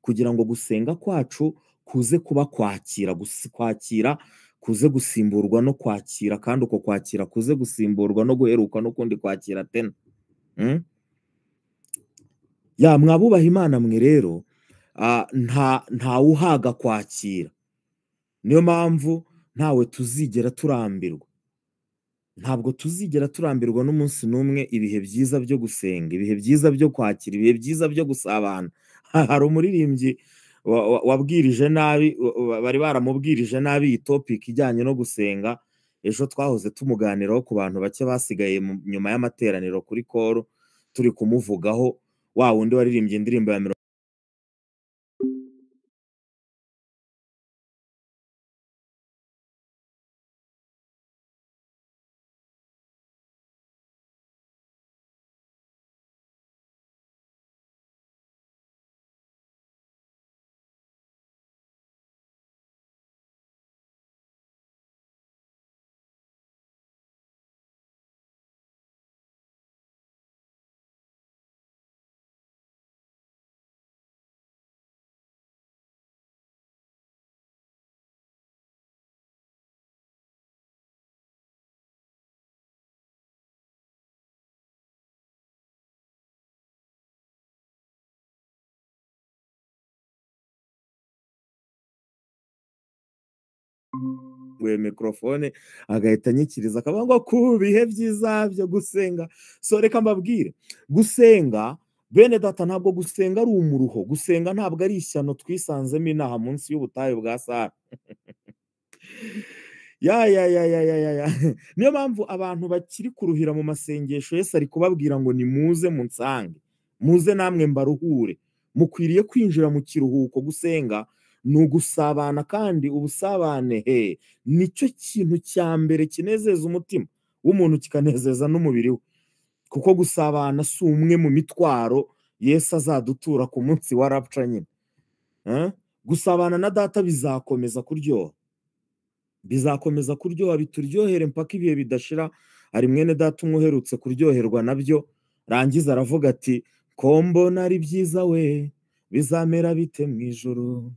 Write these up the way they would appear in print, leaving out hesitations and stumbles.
Kugira ngo gusenga kwacu kuze kuba kwakira, kwakira kuze gusimburwa no kwakira, kandi uko kwakira kuze gusimburwa no guheruka no kundi kwakira tena. Ya mwabubaha Imana mwe rero, nta uhaga kwakira. Niyo mpamvu ntawe tuzigera turambirwa. Ntabwo tuzigera turambirwa n'umunsi n'umwe ibihe byiza byo gusenga, ibihe byiza byo kwakira, ibihe byiza byo gusabana. Hari umuririmbyi wabwirije nabi, bari baramubwirije nabi iyi topic ijyanye no gusenga. Ejo twahoze tumuganiraho ku bantu bake basigaye nyuma y'amateraniro kuri koro, turi kumuvugaho, wa wundi waririmbye indirimbo ya mikrofone agahita anyikiriza akavuga ngo ku bihe byiza byo gusenga. So reka mbabwire, gusenga bene data ntabwo gusenga ari umuruho, gusenga ntabwo ari ishyano twisanzemo inaha munsi y'ubutayu bwa Sahara. Ya ya ya ya ya ya. Niyo mpamvu abantu bakiri kuruhira mu masengesho, Yesu ari kubabwira ngo nimuze munsange, muze namwe mbaruhure. Mukwiriye kwinjira mu kiruhuko. Gusenga ni ugusabana, kandi ubusabane he nicyo kintu cya mbere kinezeza umutima w'umuntu kikanezeza n'umubiri we, kuko gusabana si umwe mu mitwaro Yesu azadutura ku munsi wa rapture nyine. Gusabana na data bizakomeza kuryoha, bizakomeza kuryoha, bituryohere mpaka ibihe bidashira. Hari mwene data umwe uherutse kuryoherwa nabyo, rangiza aravuga ati ko mbona ari byiza we, bizamera bite mu ijuru?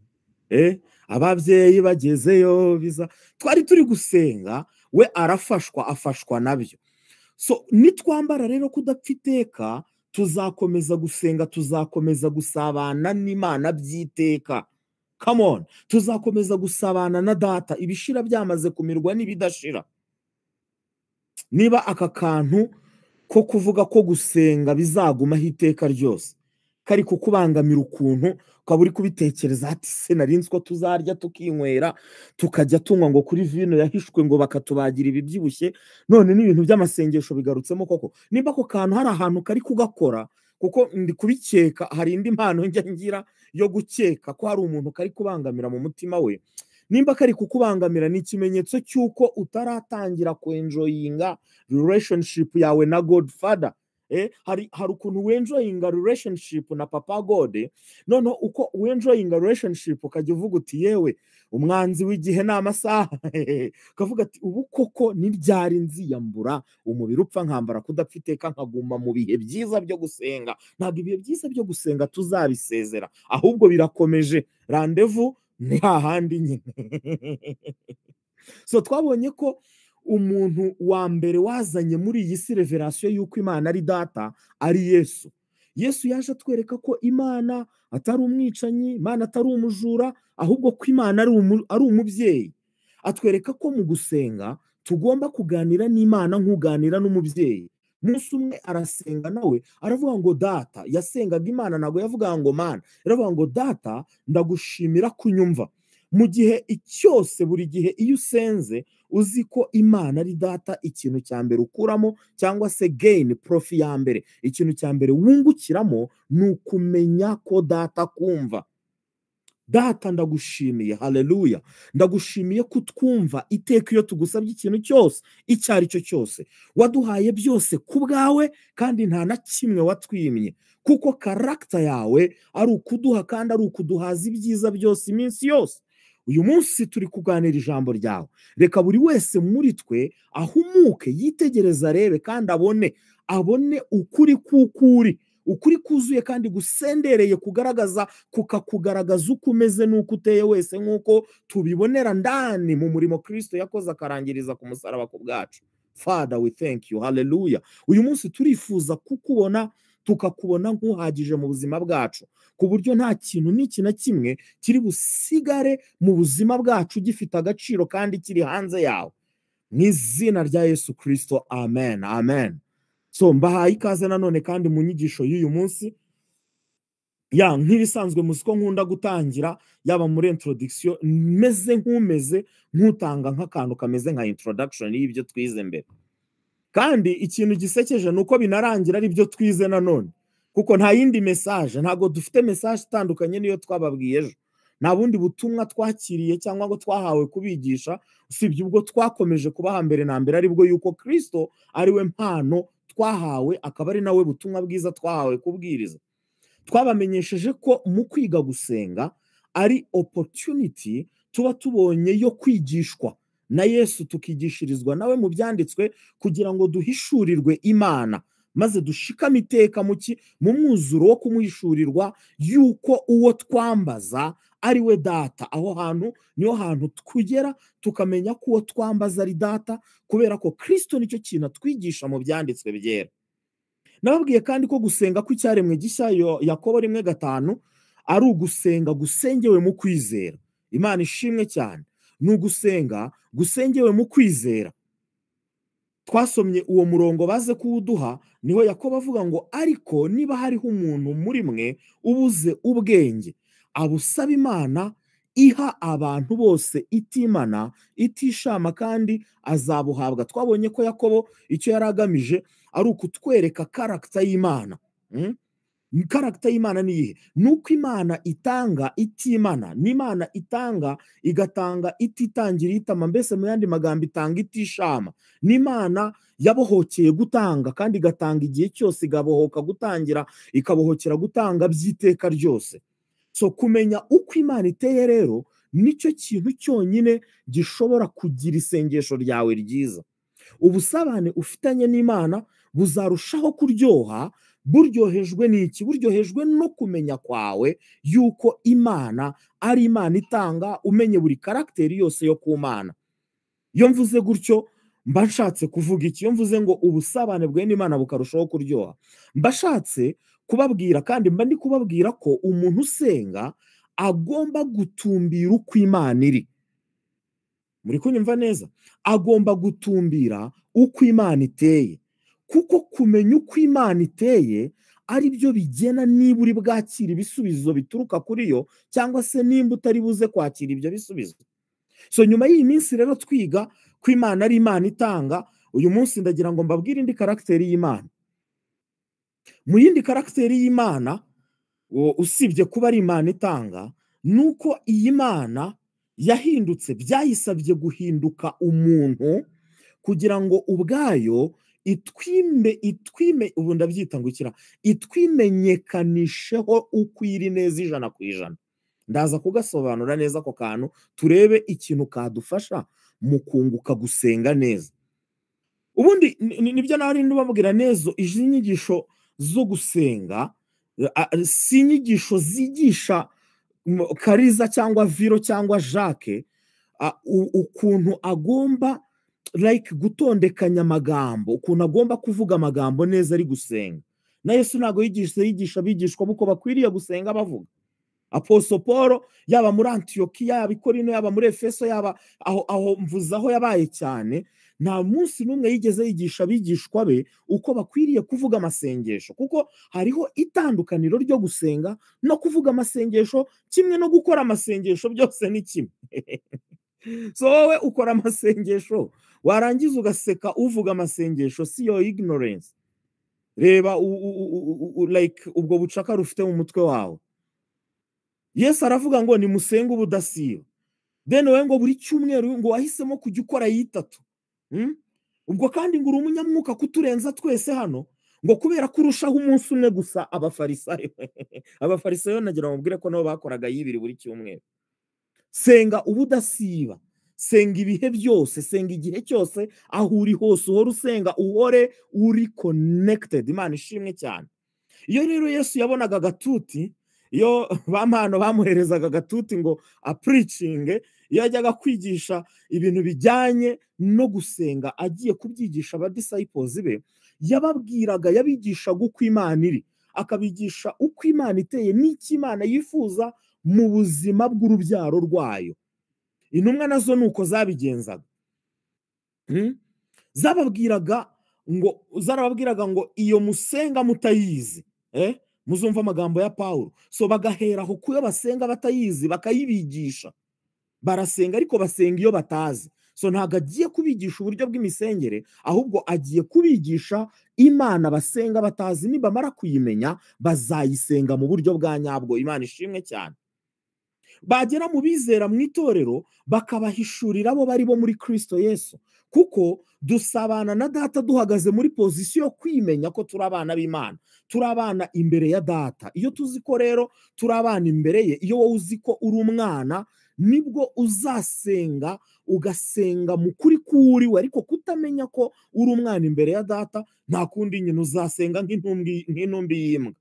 Ababyeyi bagezeyo biza. Twari turi gusenga, we arafashwa, afashwa nabyo. So nitwambara rero kudapfa iteka, tuzakomeza gusenga, tuzakomeza gusabana n'Imana by'iteka. Come on, tuzakomeza gusabana na data, ibishira byamaze kumirwa n'ibidashira. Niba aka kantu ko kuvuga ko gusenga bizagumaho iteka ryose kari kukubangamira ukuntu ukaba uri kubitekereza ati se nari nzi ko tuzarya tukinywera tukajya tunywa ngo kuri vino yahishwe ngo bakatubagira ibibyibushye, none n'ibintu by'amasengesho bigarutsemo koko. Nimba ako kantu hari ahantu kari kugakora, kuko ndi kubikeka, hari indi mpano njya ngira yo gukeka ko hari umuntu kari kubangamira mu mutima we. Nimba kari kukubangamira ni ikimenyetso cy'uko utaratangira kwenjoyinga relationship yawe na Godfather. Hari ukuntu wenjoyinga relationship na Papa God, noneho uko wenjoyinga relationship ukajya uvuga uti yewe umwanzi w'igihe n'amasaha, ukavuga ati ubu koko ni ryari nziyambura umubiri upfa nkambara kudapfa iteka nkaguma mu bihe byiza byo gusenga. Ntabwo ibihe byiza byo gusenga tuzabisezera, ahubwo birakomeje, rendezvous ni hahandi nyine. So twabonye ko umuntu wa mbere wazanye muri iyi si revelation y'uko Imana ari data ari Yesu. Yesu yaje atwereka ko Imana atari umwicanyi, Imana atari umujura, ahubwo ko Imana ari umubyeyi. Atwereka ko mu gusenga tugomba kuganira n'Imana nk'uganira n'umubyeyi. Umunsi umwe arasenga nawe aravuga ngo data, yasengaga Imana ntabwo yavuga ngo mana, aravuga ngo data ndagushimira kunyumva. Mu gihe cyose, buri gihe iyo usenze uzi ko Imana ari data, ikintu cya mbere ukuramo cyangwa se gain profit ya mbere, ikintu cya mbere wungukiramo ni ukumenya ko data kumva. Data ndagushimiye, haleluya, ndagushimiye kutwumva iteka iyo tugusabye ikintu cyose icyo ari cyo cyose. Waduhaye byose ku bwawe kandi nta na kimwe watwimye, kuko karakta yawe ari ukuduha kandi ari ukuduhaza ibyiza byose iminsi yose. Uyu munsi turi kuganira ijambo ryawe, reka buri wese muri twe ahumuke, yitegereza, arebe kandi abone ukuri k'ukuri, Ukuri kuzuye kandi gusendereye kugaragaza, kukakugaragaza uko umeze n'uko uteye wese, nk'uko tubibonera ndani mu murimo Kristo yakoze akarangiriza ku musaraba ku bwacu. Father, we thank you. Hallelujah. Uyu munsi turifuza kukubona, tukakubona nk'uhagije mu buzima bwacu, ku buryo nta kintu n'iki na kimwe kiri busigare mu buzima bwacu gifite agaciro kandi kiri hanze yawe. Mu izina rya Yesu Kristo, amen, amen. So mbahaye ikaze nanone kandi mu nyigisho y'uyu munsi. Ya nk'ibisanzwe muzi ko nkunda gutangira yaba muri introduction meze nk'umeze nk'utanga nk'akantu kameze nka introduction y'ibyo twize mbere. Kandi ikintu gisekeje nuko binarangira ari byo twize nanone, kuko nta yindi message, ntago dufite message itandukanye niyo twababwiye ejo. Nta bundi butumwa twakiriye cyangwa ngo twahawe kubigisha usibye ubwo twakomeje kubaha mbere na mbere, aribwo yuko Kristo ari we mpano twahawe, akaba ari nawe butumwa bwiza twahawe kubwiriza. Twabamenyesheje ko mu kwiga gusenga ari opportunity tuba tubonye yo kwigishwa na Yesu, tukigishirizwa nawe mu byanditswe kugira ngo duhishurirwe Imana, maze dushikame iteka mu mwuzuro wo kumuhishurirwa yuko uwo twambaza ari we Data. Aho hantu niho hantu twugera tukamenya ko uwo twambaza ari Data, kubera ko Kristo nicyo kintu atwigisha mu byanditswe byera. Nababwiye kandi ko gusenga kw'icyaremwe gishya Yakobo 1:5 ari ugusenga gusengewe mu kwizera. Imana ishimwe cyane. Ni ugusenga gusengewe mu kwizera. Twasomye uwo murongo baze kuwuduha, niho Yakobo avuga ngo ariko niba hariho umuntu muri mwe ubuze ubwenge, abusaba Imana iha abantu bose itimana itishama, kandi azabuhabwa. Twabonye ko Yakobo icyo yari agamije ari ukutwereka character y'Imana. Character y'Imana ni iyihe? Nuko Imana itanga itimana, n'Imana itanga igatanga ititangira itama, mbese mu yandi magambo itanga itishama. N'Imana yabohokeye gutanga kandi igatanga igihe cyose, igabohoka gutangira, ikabohokera gutanga by'iteka ryose. So kumenya uko Imana iteye rero nicyo kintu cyonyine gishobora kugira isengesho ryawe ryiza. Ubusabane ufitanye n'Imana buzarushaho kuryoha buryohejwe n'iki? Buryohejwe no kumenya kwawe yuko Imana ari Imana itanga, umenye buri caractère yose yo ku Mana. Iyo mvuze gutyo mba nshatse kuvuga iki? Iyo mvuze ngo ubusabane bwe n'Imana bukarushaho kuryoha, mba nshatse kubabwira kandi mba ndi kubabwira ko umuntu usenga agomba gutumbira uko Imana iri. Muri kunyumva neza? Agomba gutumbira uko Imana iteye, kuko kumenya uko Imana iteye ari byo bigena niba uri bwakira ibisubizo bituruka kuri yo cyangwa se nimba utari buze kwakira ibyo bisubizo. So nyuma y'iyi minsi rero twiga ko Imana ari Imana itanga, uyu munsi ndagira ngo mbabwire indi caractère y'Imana. Mu yindi caractère y'Imana, usibye kuba ari Imana itanga, nuko iyi Mana yahindutse, byayisabye guhinduka umuntu kugira ngo ubwayo itwime ubu ndabyita ngo ikira, itwimenyekanisheho uko iri neza 100%. Ndaza kugasobanura neza ako kantu, turebe ikintu kadufasha mu kunguka gusenga neza. Ubundi nibyo nari ndababwira neza, izi nyigisho zo gusenga si inyigisho zigisha Kariza cyangwa Viro cyangwa Jacques ukuntu agomba like gutondekanya amagambo, ukuntu agomba kuvuga amagambo neza ari gusenga. Na Yesu ntago yigisha abigishwa uko bakwiriye gusenga bavuga. Apostle Paul yaba muri Antiokia, yaba i Korinto, yaba muri Efeso, yaba aho mvuze aho yabaye cyane, nta munsi n'umwe yigeze yigisha abigishwa be uko bakwiriye kuvuga amasengesho, kuko hariho itandukaniro ryo gusenga no kuvuga amasengesho, kimwe no gukora amasengesho, byose ni kimwe. So wowe ukora amasengesho warangiza ugaseka uvuga amasengesho, si yo ignorance. Reba like ubwo bucakara ufite mu mutwe wawe. Yesu aravuga ngo nimusenge ubudasiba. Then wowe ngo buri cyumweru ngo wahisemo kujya ukora yitatu. Ubwo kandi ngo uri umunyamwuka kuturenza twese hano, ngo kubera ko urushaho umunsi umwe gusa abafarisayo. Abafarisayo nagira ngo mubwire ko nabo bakoraga yibiri buri cyumweru. Senga ubudasiba, senga ibihe byose, senga igihe cyose, aho uri hose uhore usenga, uhore uri connected. Imana ishimwe cyane. Iyo rero Yesu yabonaga agatuti, iyo bampano bamuherezaga agatuti ngo apreachinge, iyo yajyaga kwigisha ibintu bijyanye no gusenga, agiye kubyigisha abadisciples be, yababwiraga, yabigishaga uko Imana iri, akabigisha uko Imana iteye n'icyo Imana yifuza mu buzima bw'urubyaro rwayo. Intumwa nazo ni uko zabigenzaga. Zarababwiraga ngo iyo musenga mutayizi, muzumva amagambo ya Pawulo. So bagahera aho kuyo basenga batayizi, bakayibigisha. Barasenga ariko basenga iyo batazi. So ntabwo agiye kubigisha uburyo bw'imisengere, ahubwo agiye kubigisha Imana basenga batazi. Nibamara kuyimenya bazayisenga mu buryo bwa nyabwo. Imana ishimwe cyane. Bagera mu bizera mu itorero bakabahishurira abo bari bo muri Kristo Yesu, kuko dusabana na Data duhagaze muri position yo kwimenya ko turi abana b'Imana, turi abana imbere ya Data. Iyo tuzi ko rero turi abana imbere ye, iyo wowe uzi ko uri umwana, nibwo uzasenga ugasenga mu kuri kuri we. Ariko kutamenya ko uri umwana imbere ya Data, nta kundi nyine uzasenga nk'intumbi y'imbwa.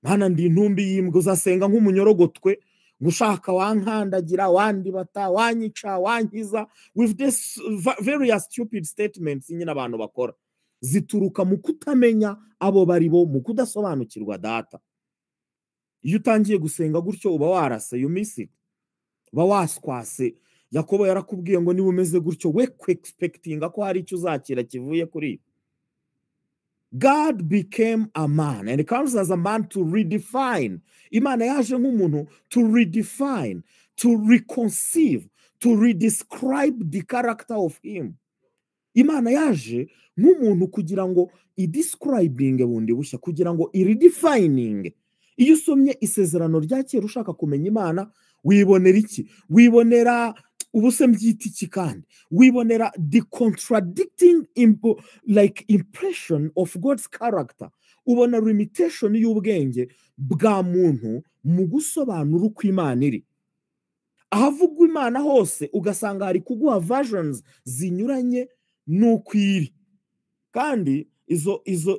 Mana, ndi intumbi y'imbwa. Uzasenga nk'umunyorogotwe, gushaka wankandagira, wandibata, wanyica, wankiza, with this various stupid statements nyine abantu bakora zituruka mu kutamenya abo bari bo, mu kudasobanukirwa Data. Iyo utangiye gusenga gutyo uba warase, you miss it, uba waswase. Yakobo yarakubwiye ngo niba umeze gutyo, we kwexpectinga ko hari icyo uzakira kivuye kuri. God became a man and comes as a man to redefine. Imana yaje nk'umuntu to redefine, to reconceive, to redescribe the character of him. Imana yaje nk'umuntu kugira ngo idescribinge bundi bushya, kugira ngo iredefininge. Iyo usomye Isezerano rya Kera ushaka kumenya Imana, wibonera iki? Wibonera ubuse mbyita iki? Kandi wibonera the contradicting like impression of God's character. Ubona limitation y'ubwenge bwa muntu mu gusobanura uko Imana iri. Ahavugwa Imana hose ugasanga hari kuguha versions zinyuranye n'uko iri, kandi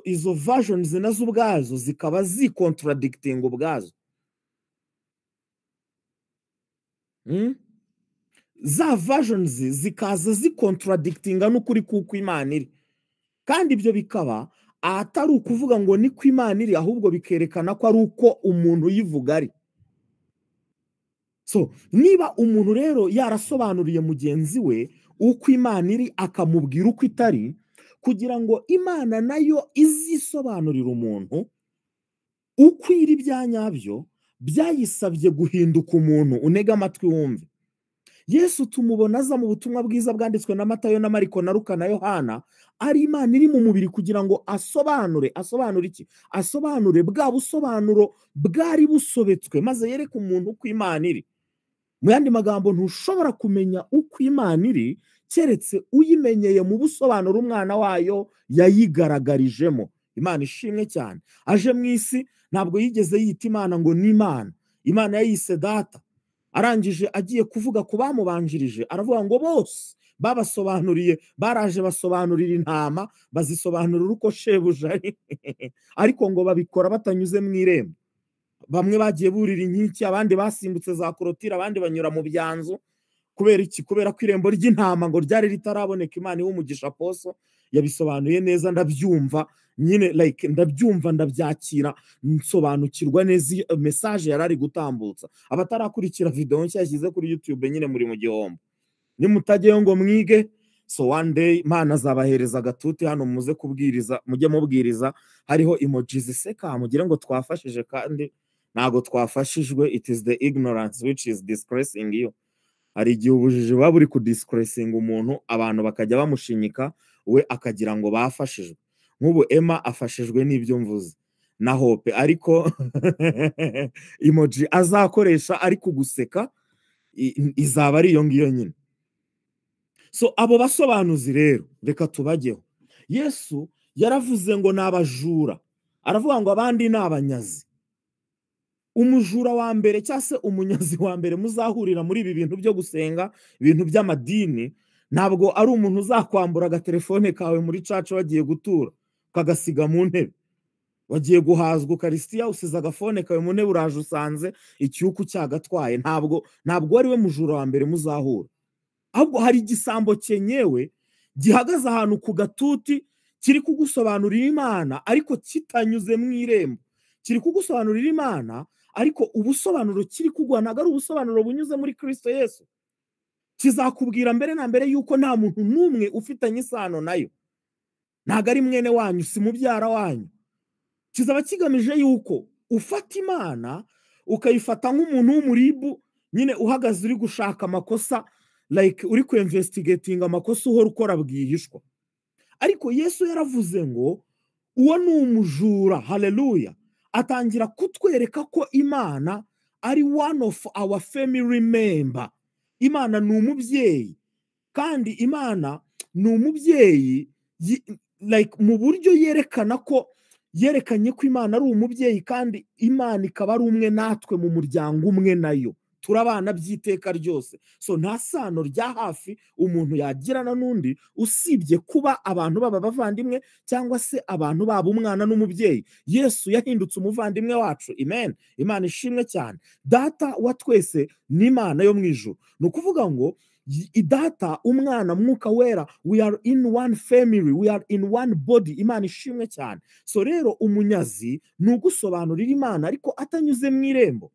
izo versions nazo ubwazo zikaba zicontradicting ubwazo. Za versions zikaza zicontradictinga n'ukuri kuko Imana iri, kandi ibyo bikaba atari ukuvuga ngo niko Imana iri, ahubwo bikerekana ko ari uko umuntu uyivuga ari. So niba umuntu rero yarasobanuriye mugenzi we uko Imana iri, akamubwira uko itari, kugira ngo Imana nayo izisobanurire umuntu uko iri bya nyabyo, byayisabye guhinduka umuntu. Unega amatwi wumve. Yesu tumubona aza mu butumwa bwiza bwanditswe na Matayo na Mariko na Luka na Yohana, ari Imana iri mu mubiri, kugira ngo asobanure. Asobanure iki? Asobanure bwa busobanuro bwari busobetswe, maze yereke umuntu uko Imana iri. Mu yandi magambo, ntushobora kumenya uko Imana iri keretse uyimenyeye mu busobanuro umwana wayo yayigaragarijemo. Imana ishimwe cyane. Aje mu isi ntabwo yigeze yita Imana ngo ni Imana. Imana yayise Data. Arangije agiye kuvuga ku bamubanjirije, aravuga ngo bose babasobanuriye, baraje basobanurira intama, bazisobanurira uko shebuja ari, ariko ngo babikora batanyuze mu irembo. Bamwe bagiye burira inkiki, abandi basimbutse za clôture, abandi banyura mu byanzu. Kubera iki? Kubera ko irembo ry'intama ngo ryari ritaraboneka. Imana iha umugisha poso, yabisobanuye neza, ndabyumva nyine, like ndabyumva, ndabyakira, nsobanukirwa neza iyo message yari ari gutambutsa. Abatarakurikira video nshya yashyize kuri YouTube nyine muri mu gihombo, nimutajyayo ngo mwige. So one day Imana azabahereza agatuti hano muze kubwiriza, mujye mubwiriza hariho emoji ziseka, mugire ngo twafashije, kandi ntago twafashijwe. It is the ignorance which is disgracing you. Hari igihe ubujiji buba buri kudisgracinga umuntu, abantu bakajya bamushinyika, we akagira ngo bafashijwe. Nk'ubu Emma afashijwe n'ibyo mvuze na Hope, ariko emoji azakoresha ari kuguseka izaba ari iyo ngiyo nyine. So abo basobanuzi rero reka tubajyeho. Yesu yaravuze ngo ni abajura, aravuga ngo abandi ni abanyazi. Umujura wa mbere cyangwa se umunyazi wa mbere muzahurira muri ibi bintu byo gusenga, ibintu by'amadini, ntabwo ari umuntu uzakwambura agatelefone kawe muri church wagiye gutura ukagasiga mu ntebe. Wagiye guhazwa ukarisitiya, usize agafone kawe mu ntebe, uraje usanze icyuku cyagatwaye. Ntabwo ari we mujura wa mbere muzahura, ahubwo hari igisambo cyenyewe gihagaze ahantu ku gatuti kiri kugusobanurira Imana, ariko kitanyuze mu irembo. Kiri kugusobanurira Imana, ariko ubusobanuro kiri kuguha ntabwo ari ubusobanuro bunyuze muri Kirisito Yesu. Kizakubwira mbere na mbere yuko nta muntu n'umwe ufitanye isano nayo, ntabwo ari mwene wanyu, si mubyara wanyu. Kizaba kigamije yuko ufata Imana ukayifata nk'umuntu w'umuribu nyine uhagaze uri gushaka amakosa, like uri kwinvestigatinga amakosa uhora ukora bwihishwa. Ariko Yesu yaravuze ngo uwo ni umujura. Haleluya! Atangira kutwereka ko Imana ari one of our family member. Imana ni umubyeyi, kandi Imana ni umubyeyi like mu buryo yerekana ko yerekanye ko Imana ari umubyeyi, kandi Imana ikaba ari umwe natwe mu muryango umwe nayo, turabana by'iteka ryose. So nta sano rya hafi umuntu yagirana n'undi usibye kuba abantu baba abavandimwe cyangwa se abantu baba umwana n'umubyeyi. Yesu yahindutse umuvandimwe wacu. Amen, Imana ishimwe cyane. Data wa twese ni Imana yo mu ijuru. Ni ukuvuga ngo Data, Umwana, Mwuka Wera, we are in one family, we are in one body. Imana ishimwe cyane. So rero umunyazi ni ugusobanurira Imana ariko atanyuze mu irembo.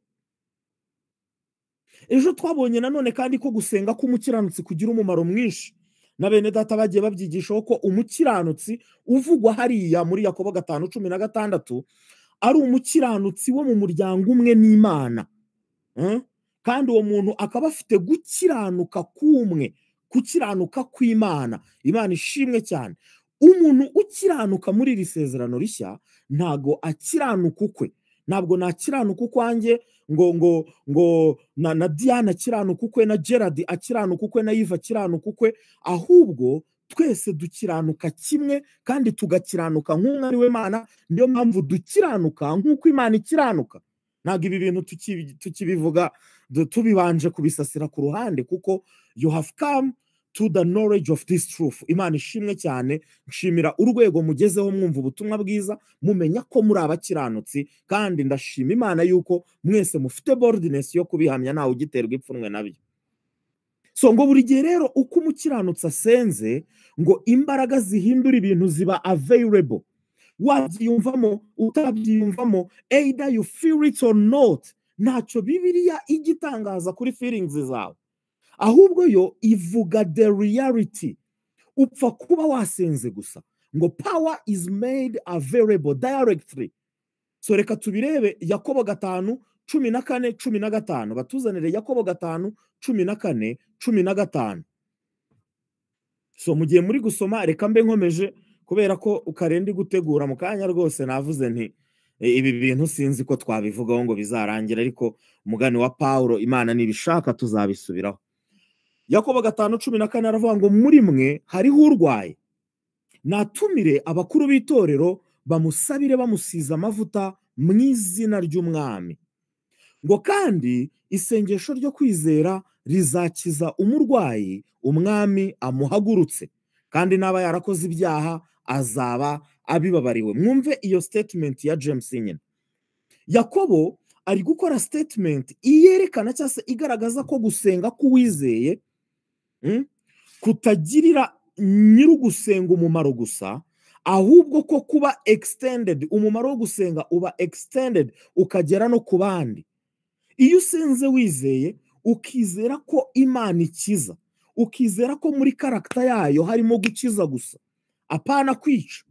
Ejo twabonye nanone kandi ko gusenga k'umukiranutsi kugira umumaro mwinshi, na bene Data bagiye babyigishaho ko umukiranutsi uvugwa hariya muri Yakobo 5:16 ari umukiranutsi wo mu muryango umwe n'Imana. Kandi uwo muntu akaba afite gukiranuka kumwe, gukiranuka kw'Imana. Imana ishimwe cyane. Umuntu ukiranuka muri iri sezerano rishya ntago akiranuka ukwe. Ntabwo nakiranuka ukwanjye ngo na Diane akiranuka ukwe, na Gerard akiranuka ukwe, na Yves akiranuka ukwe, ahubwo twese dukiranuka kimwe kandi tugakiranuka nk'umwe ari we Mana. Niyo mpamvu dukiranuka nk'uko Imana ikiranuka. Ntabwo ibi bintu tukibivuga tubibanje kubisasira ku ruhande, kuko you have come to the knowledge of this truth. Imana ishimwe cyane. Nshimira urwego mugezeho mwumva ubutumwa bwiza, mumenya ko muri abakiranutsi, kandi ndashima Imana yuko mwese mufite boldness yo kubihamya, ntawe ugiterwa ipfunwe nabyo. So ngo buri gihe rero uko umukiranutsi asenze, ngo imbaraga zihindura ibintu ziba available. Wabyiyumvamo, utabyiyumvamo, either you feel it or not, ntacyo Bibiliya ijya itangaza kuri feelings zawe, ahubwo yo ivuga the reality. Upfa kuba wasenze gusa, ngo power is made available directly. So reka tubirebe. Yakobo 5:14, 15. Batuzanire Yakobo 5:14, 15. So mu gihe muri gusoma, reka mbe nkomeje, kubera ko ukarenda gutegura mu kanya rwose. Navuze nti ibi bintu sinzi ko twabivugaho ngo bizarangira, ariko umugani wa Pawulo, Imana nibishaka tuzabisubiraho. Yakobo 5:14 aravuga ngo: "Muri mwe hariho urwaye? Natumire abakuru b'itorero bamusabire bamusize amavuta mu izina ry'Umwami." Ngo kandi isengesho ryo kwizera rizakiza umurwayi, Umwami amuhagurutse, kandi n'aba yarakoze ibyaha azaba abibabariwe. Mwumve iyo statement ya James nyine. Yakobo ari gukora statement iyerekana cyangwa se igaragaza ko gusenga k'uwizeye kutagirira nyir'ugusenga umumaro gusa, ahubwo ko kuba extended, umumaro wo gusenga uba extended ukagera no ku bandi. Iyo usenze wizeye, ukizera ko Imana ikiza, ukizera ko muri character yayo harimo gukiza gusa, apana kwica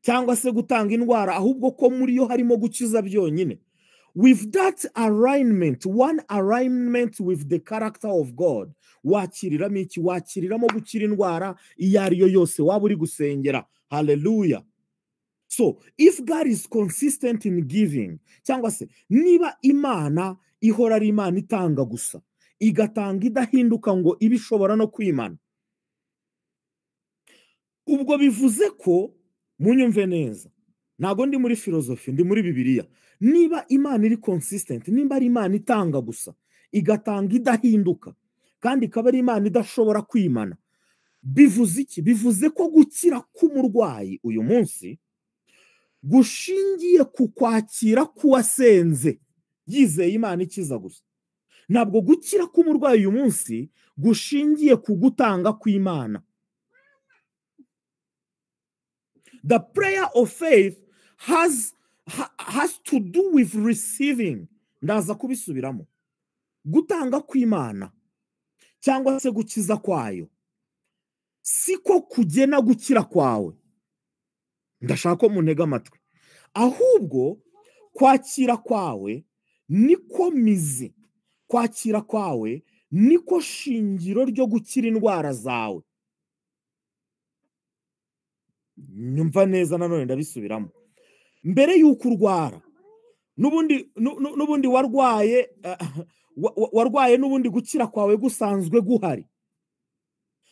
cyangwa se gutanga indwara, ahubwo ko muri yo harimo gukiza byonyine, with that alignment, one alignment with the character of God, wakiriramo iki? Wakiriramo gukira indwara iyo ari yo yose waba uri gusengera. Haleluya! So if God is consistent in giving, cyangwa se niba Imana ihora ari Imana itanga gusa, igatanga idahinduka, ngo ibe ishobora no kwimana, ubwo bivuze ko, munyumve neza, ntabwo ndi muri filozofi, ndi muri Bibiliya, niba Imana iri consistent, nimba ari Imana itanga gusa, igatanga idahinduka, kandi ikaba ari Imana idashobora kwimana, bivuze iki? Bivuze ko gukira k'umurwayi uyu munsi Gushingiye ku kwakira k'uwasenze yizeye Imana ikiza gusa. Ntabwo gukira k'umurwayi uyu munsi gushingiye ku gutanga kw'Imana. The prayer of faith has to do with receiving. Ndaza kubisubiramo. Gutanga kw'Imana cyangwa se gukiza kwayo siko kugena gukira kwawe. Ndashaka ko muntega amatwi. Ahubwo kwakira kwawe niko mizi, kwakira kwawe niko shingiro ryo gukira indwara zawe. Nyumva neza, nanone ndabisubiramo. Mbere y'uko urwara, n'ubundi warwaye, warwaye n'ubundi gukira kwawe gusanzwe guhari.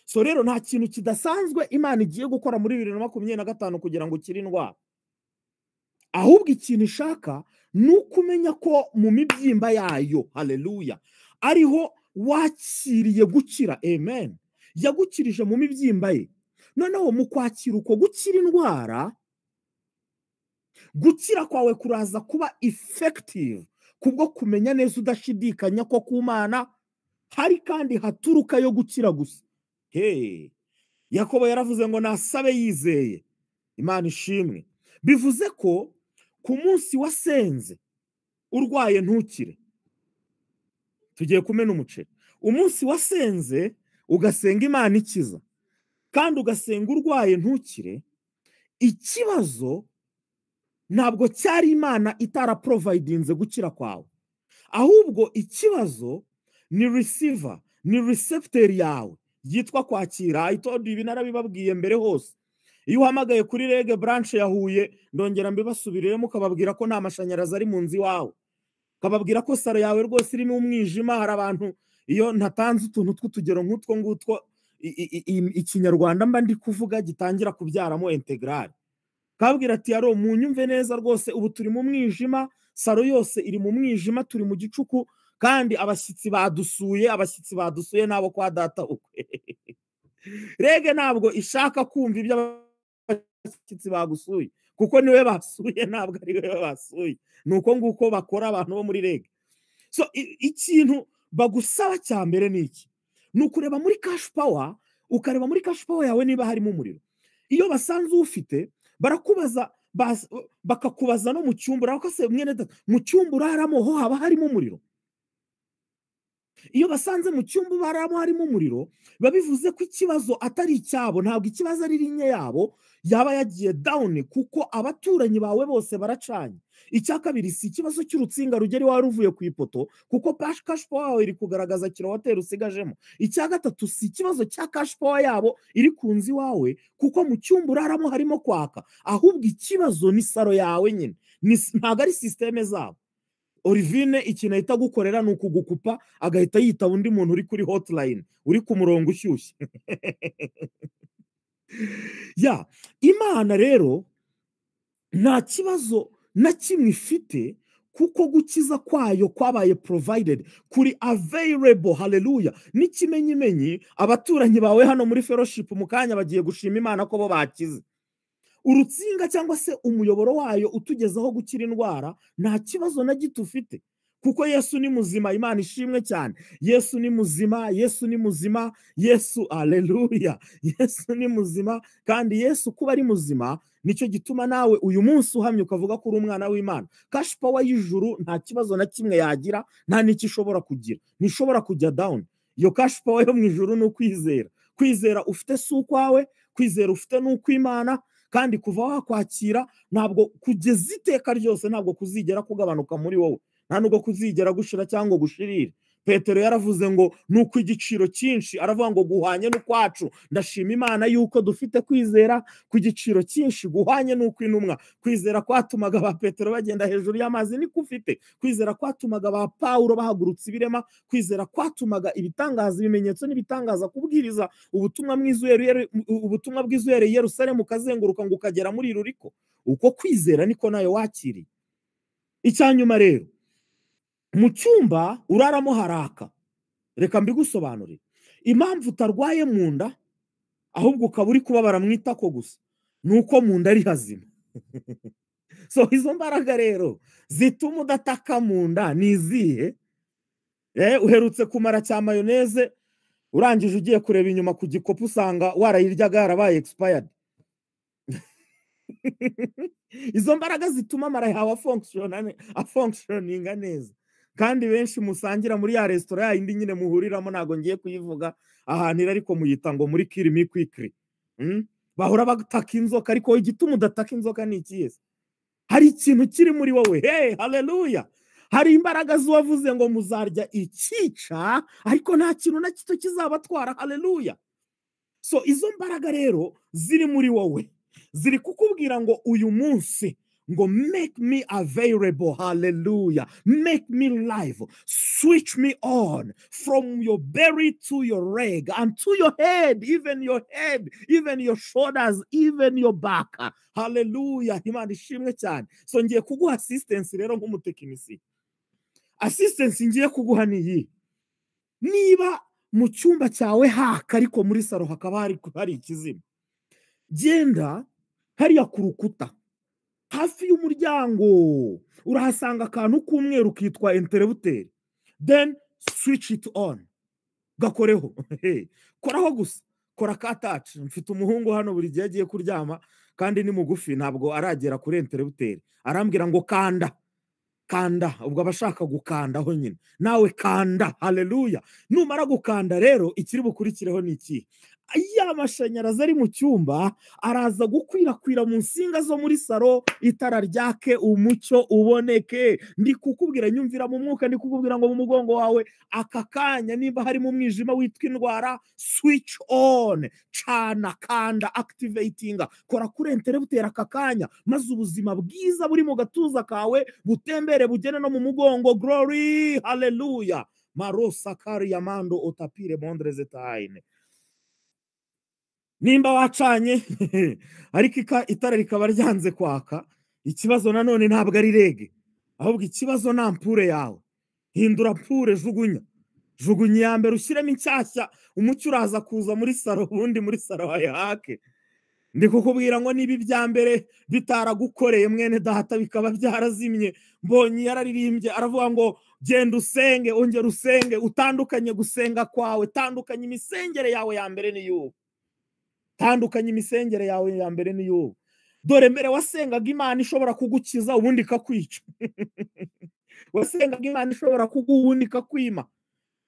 So rero nta kintu kidasanzwe Imana igiye gukora muri 2025 kugira ngo ukire indwara. Ahubwo ikintu ishaka ni ukumenya ko mu mibyimba yayo, haleluya, ariho wakiriye gukira. Amen. Yagukirije mu mibyimba ye. Noneho mu kwakira uko gukira indwara, gukira kwawe kuraza kuba effective kubwo kumenya neza udashidikanya ko ku Mana hari kandi haturuka yo gukira gusa. Hey, Yakobo yaravuze ngo nasabe yizeye. Imana ishimwe. Bivuze ko ku munsi wasenze urwaye ntukire, tugiye kumena umuceri. Umunsi wasenze ugasenga Imana ikiza kandi ugasenga urwaye ntukire, ikibazo ntabwo cyari Imana itaraprovidinze gukira kwawe, ahubwo ikibazo ni receiver, ni recepteur yawe yitwa kwakira. I told you, ibi narabibabwiye mbere hose. Iyo uhamagaye kuri REG branch ya Huye, ndongera mbibasubiriremo, ukababwira ko nta mashanyarazi ari mu nzu iwawe, ukababwira ko salo yawe rwose irimo umwijima. Hari abantu iyo ntatanze utuntu tw'utugero nk'utwo ngutwo, ikinyarwanda mba ndi kuvuga gitangira kubyaramo intégrale. Kabwira ati: "Yaro munyumve neza rwose, ubu turi mu mwijima, salo yose iri mu mwijima, turi mu gicuku, kandi abashyitsi badusuye, abashyitsi badusuye nabo kwa data ukwe." REG ntabwo ishaka kumva ibyo abashyitsi bagusuye, kuko niwe basuye, ntabwo ari we basuye. Ni uko nguko bakora abantu bo muri REG. So ikintu bagusaba cya mbere ni iki? Ni ukureba muri cash power, ukareba muri cash power yawe niba harimo umuriro. Iyo basanze ufite, barakubaza, bakakubaza no mu cyumba uraramo se, mwene data, mu cyumba uraramo ho haba harimo umuriro? Iyo basanze mu cyumba baramo harimo umuriro, biba bivuze ko ikibazo atari icyabo. Ntabwo ikibazo ari ligne yabo yaba yagiye down, kuko abaturanyi bawe bose baracanye. Icya kabiri, si ikibazo cy'urutsinga rugera iwawe ruvuye ku ipoto, kuko cash power yawe iri kugaragaza kilowateri usigajemo. Icya gatatu, si ikibazo cya cash power yabo iri ku nzu iwawe, kuko mu cyumba uraramo harimo kwaka. Ahubwo ikibazo ni salo yawe nyine, ntabwo ari système zabo. Orivine ikintu ahita agukorera ni ukugukupa, agahita yitaba undi muntu uri kuri hotline, uri ku murongo ushyushye. Ya Imana rero nta kibazo na kimwe ifite, kuko gukiza kwayo kwabaye provided, kuri available. Haleluya! N'ikimenyimenyi, abaturanyi bawe hano muri fellowship mu kanya bagiye gushima Imana ko bo bakize. Urutsinga cyangwa se umuyoboro wayo utugezaho gukira indwara, nta kibazo na gito ufite, kuko Yesu ni muzima. Imana ishimwe cyane. Yesu ni muzima, Yesu ni muzima, Yesu, aleluya, Yesu ni muzima. Kandi Yesu kuba ari muzima, nicyo gituma nawe uyu munsi uhamye ukavuga ko uri umwana w'Imana. Cash power y'ijuru nta kibazo na kimwe yagira, nta n'icyo ishobora kugira, ntishobora kujya down. Iyo cash power yo mu ijuru ni ukwizera. Kwizera ufite si ukwawe, kwizera ufite ni ukw'Imana. Kandi kuva wakwakira, ntabwo kugeza iteka ryose ntabwo kuzigera kugabanuka muri wowe, nta nubwo kuzigera gushira cyangwa gushirira. Petero yaravuze ngo ni uko igiciro cyinshi, aravuga ngo guhwanye n'ukwacu. Ndashima Imana yuko dufite kwizera ku giciro cyinshi guhwanye n'ukw'intumwa. Kwizera kwatumaga ba Petero bagenda hejuru y'amazi niko ufite. Kwizera kwatumaga ba Pawulo bahagurutsa ibirema, kwizera kwatumaga ibitangaza, ibimenyetso n'ibitangaza, kubwiriza ubutumwa ubutumwa bwiza uhereye i Yerusalemu ukazenguruka ngo ukagera muri Ruriko. Uko kwizera niko nayo wakiriye. Icya nyuma rero, mu cyumba uraramo haraka. Reka mbigusobanurire impamvu utarwaye mu nda, ahubwo ukaba uri kubabara mu itako gusa, ni uko mu nda ari hazima. So izo mbaraga rero zituma udataka mu nda ni izihe? Uherutse kumara cya mayonnaise, urangije ugiye kureba inyuma ku gikopu usanga warayiryaga yarabaye expired. Izo mbaraga zituma amara yawe afunctioninga neza. Kandi benshi musangira muri ya resitora yindi nyine muhuriramo, ntago ngiye kuyivuga ahantu iri, ariko muyita ngo muri Kill Me Quickly. Bahora bataka inzoka, ariko igituma udataka inzoka ni ikihe? Hari ikintu kiri muri wowe. Hey, haleluya! Hari imbaraga z'uwavuze ngo muzarya ikica ariko nta kintu na gito kizabatwara. Haleluya! So izo mbaraga rero ziri muri wowe ziri kukubwira ngo uyu munsi ngo make me available. Hallelujah! Make me live, switch me on from your belly to your leg and to your head, even your head, even your shoulders, even your back. Hallelujah! Imana ishimwe cyane. So ngiye kuguha assistance rero nk'umutekinisiye. Assistance ngiye kuguha ni iyi: niba mu cyumba cyawe haka ariko muri salo hakaba hari ikizima, genda hariya ku rukuta hafi y'umuryango, urahasanga akantu k'umweru kitwa interrupteur. Then switch it on, gakoreho, koraho gusa, kora ka touch. Mfite umuhungu hano, buri gihe agiye kuryama, kandi ni mugufi, ntabwo aragera kuri interrupteur, arambwira ngo kanda, kanda. Ubwo aba ashaka gukandaho nyine, nawe kanda. Haleluya! Numara gukanda rero, ikiri bukurikireho ni ikihe? Ya mashanyarazi ari mu cyumba araza gukwirakwira mu nsinga zo muri salo, itara ryake, umucyo uboneke. Ndi kukubwira, nyumvira mu mwuka, ndi kukubwira ngo mu mugongo wawe aka kanya nimba harimo umwijima witwa indwara, switch on, cana, kanda, activatinga, kora kuri interrupteur aka kanya, maze ubuzima bwiza buri mu gatuza kawe butembere bugene no mu mugongo. Glory, haleluya! Marosa kari yamando otapire mondre zetaine. Nimba wacanye ariko itara rikaba ryanze kwaka, ikibazo nanone ntabwo ari REG, ahubwo ikibazo ni ampoule yawe. Hindura ampoule, jugunya, jugunya iya mbere, ushyiremo inshyashya, umucyo uraza kuza muri salo, ubundi muri salo hake. Ndi kukubwira ngo niba ibya mbere bitaragukoreye, mwene data, bikaba byarazimye, mbonye yararirimbye aravuga ngo genda usenge, ongera usenge, utandukanye gusenga kwawe, tandukanye imisengere yawe ya mbere n'iy'ubu, tandukanye imisengere yawe ya mbere n'iy'ubu. Dore mbere wasengaga Imana ishobora kugukiza ubundi ikakwica, wasengaga Imana ishobora kuguha ubundi ikakwima,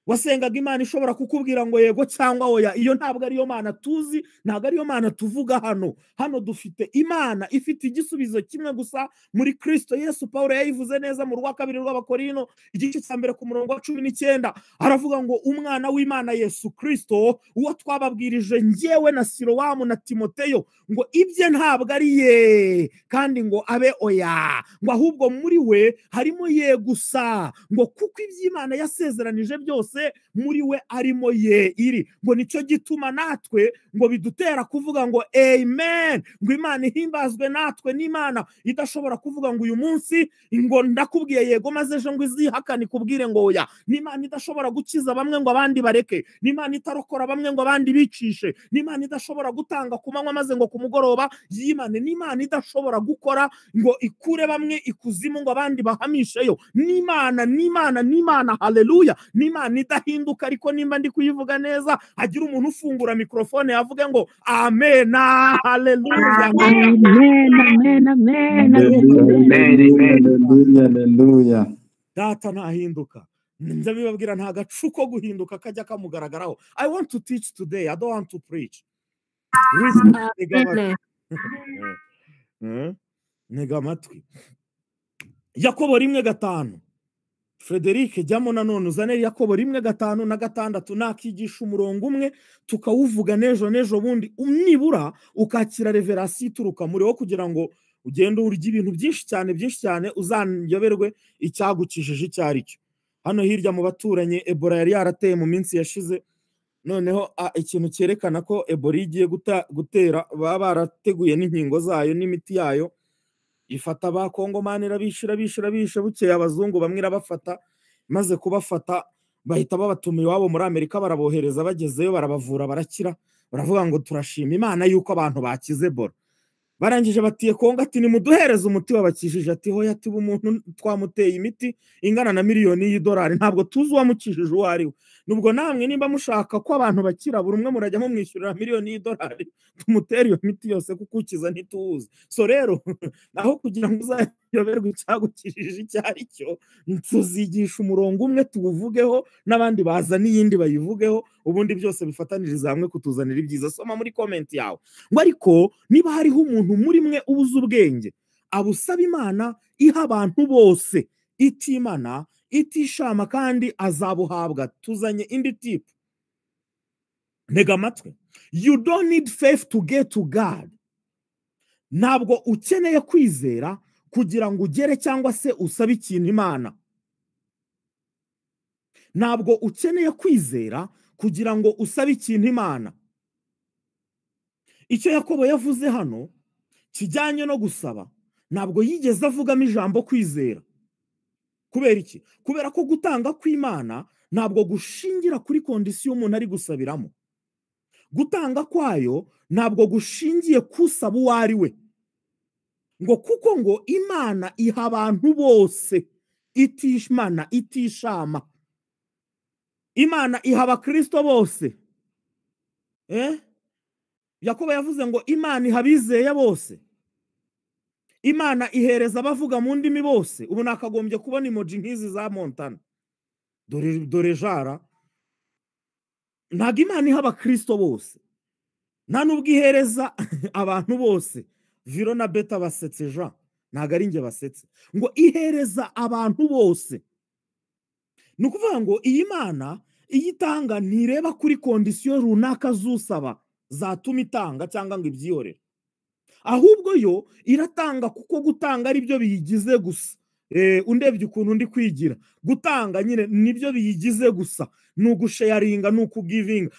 wasengaga Imana ishobora kukubwira ngo yego cyangwa oya. Iyo ntabwo ariyo Mana tuzi, ntabwo ariyo Mana tuvuga hano. Hano dufite Imana ifite igisubizo kimwe gusa muri Kristo Yesu. Paul yayivuze neza mu rwa kabiri rw'Abakorino, igice cya mbere, ku murongo wa 19, aravuga ngo umwana w'Imana Yesu Kristo, uwo twababwirije njyewe na Silowamu na Timoteyo, ngo ibye ntabwo ari ye kandi ngo abe oya, ngo ahubwo muri we harimo ye gusa, ngo kuko iby'Imana yasezeranije byose muri we arimo ye iri, ngo nicyo gituma natwe ngo bidutera kuvuga ngo amen, ngo Imana ihimbazwe natwe. N'Imana idashobora kuvuga ngo uyu munsi ngo ndakubwiye yego, maze ejo ngo izihakane ikubwire ngo oya. N'Imana idashobora gukiza bamwe ngo abandi bareke, n'Imana itarokora bamwe ngo abandi bicishe, n'Imana idashobora gutanga ku manywa maze ngo ku mugoroba yimane, n'Imana idashobora gukora ngo ikure bamwe ikuzimu ngo abandi bahamisheyo. N'Imana, n'Imana, n'Imana, haleluya, n'Imana idahinduka. Ariko nimba ndi kuyivuga neza, hagira umuntu ufungura mikrofone yavuge ngo amena, haleluya. Amen, amen, amen. Haleluya, haleluya. Data ntahinduka, njya bibabwira, nta gacu ko guhinduka kajya kamugaragaraho. I want to teach today, I don't want to preach. Ntega amatwi. Ntega amatwi. Yakobo 1:5. Frederic, jyamo nanone uzane Yakobo 1:5 na 6. Nakigisha umurongo umwe tukawuvuga n'ejo n'ejo bundi, nibura ukakira révélation ituruka muri wo, kugira ngo ugende urya ibintu byinshi cyane, byinshi cyane, uzanyoberwe icyagukijije icyo ari cyo. Hano hirya mu baturanyi Ebola yari yarateye mu minsi yashize. Noneho ikintu cyerekana ko Ebola igiye gutera, baba barateguye n'inkingo zayo n'imiti yayo. Ifata abakongomani irabisha, irabisha, irabisha. Bukeye abazungu bamwe irabafata. Maze kubafata bahita babatuma iwabo muri Amerika, barabohereza, bagezeyo barabavura, barakira, baravuga ngo turashima Imana yuko abantu bakize Ebola. Barangije batiye Kongo ati: "Nimuduhereze umuti wabakijije." Ati: "Hoya." Tuba umuntu twamuteye imiti ingana na miliyoni y'idolari, ntabwo tuzi uwamukijije uwo ari we. Nubwo namwe nimba mushaka ko abantu bakira, buri umwe murajya mumwishyurira miliyoni y'idolari, tumutere iyo miti yose, kuko ukiza ntituwuzi. So rero, aho kugira ngo uzayoberwe icyagukijije icyo ari cyo, tuzigisha umurongo umwe tuwuvugeho, n'abandi baza n'iyindi bayivugeho, ubundi byose bifataniriza hamwe kutuzanira ibyiza. Soma muri comment yawe ngo: "Ariko niba hariho umuntu muri mwe ubuze ubwenge, abusaba Imana iha abantu bose itimana itishama, kandi azabuhabwa." Tuzanye indi tip, ntega amatwi. You don't need faith to get to God. Ntabwo ukeneye kwizera kugira ngo ugere cyangwa se usabe ikintu Imana. Ntabwo ukeneye kwizera kugira ngo usabe ikintu Imana. Icyo Yakobo yavuze hano kijyanye no gusaba, ntabwo yigeze avugamo ijambo kwizera. Kubera iki? Kubera ko gutanga kw'Imana ntabwo gushingira kuri condition umuntu ari gusabiramo. Gutanga kwayo ntabwo gushingiye kusaba uwo ari we, ngo kuko ngo Imana iha abantu bose itishimana itishama. Imana iha abakristo bose. Yakobo yavuze ngo Imana iha abizeye bose, Imana ihereza abavuga mu ndimi bose. Ubu nakagombye kubona emoji nk'izi za Montana. Dore, dore jara. Ntabwo Imana iha abakristo bose, nta n'ubwo ihereza abantu bose. Viro na Beta basetse Jean, ntabwo ari njye basetse. Ngo ihereza abantu bose, ni ukuvuga ngo iyi Mana iyo itanga ntireba kuri condition runaka z'usaba zatuma itanga cyangwa ngo ibyihorere, ahubwo yo iratanga kuko gutanga ari byo biyigize gusa. Undebye ukuntu ndi kwigira, gutanga nyine nibyo biyigize gusa. Ni ugusharinga, ni ukugivinga,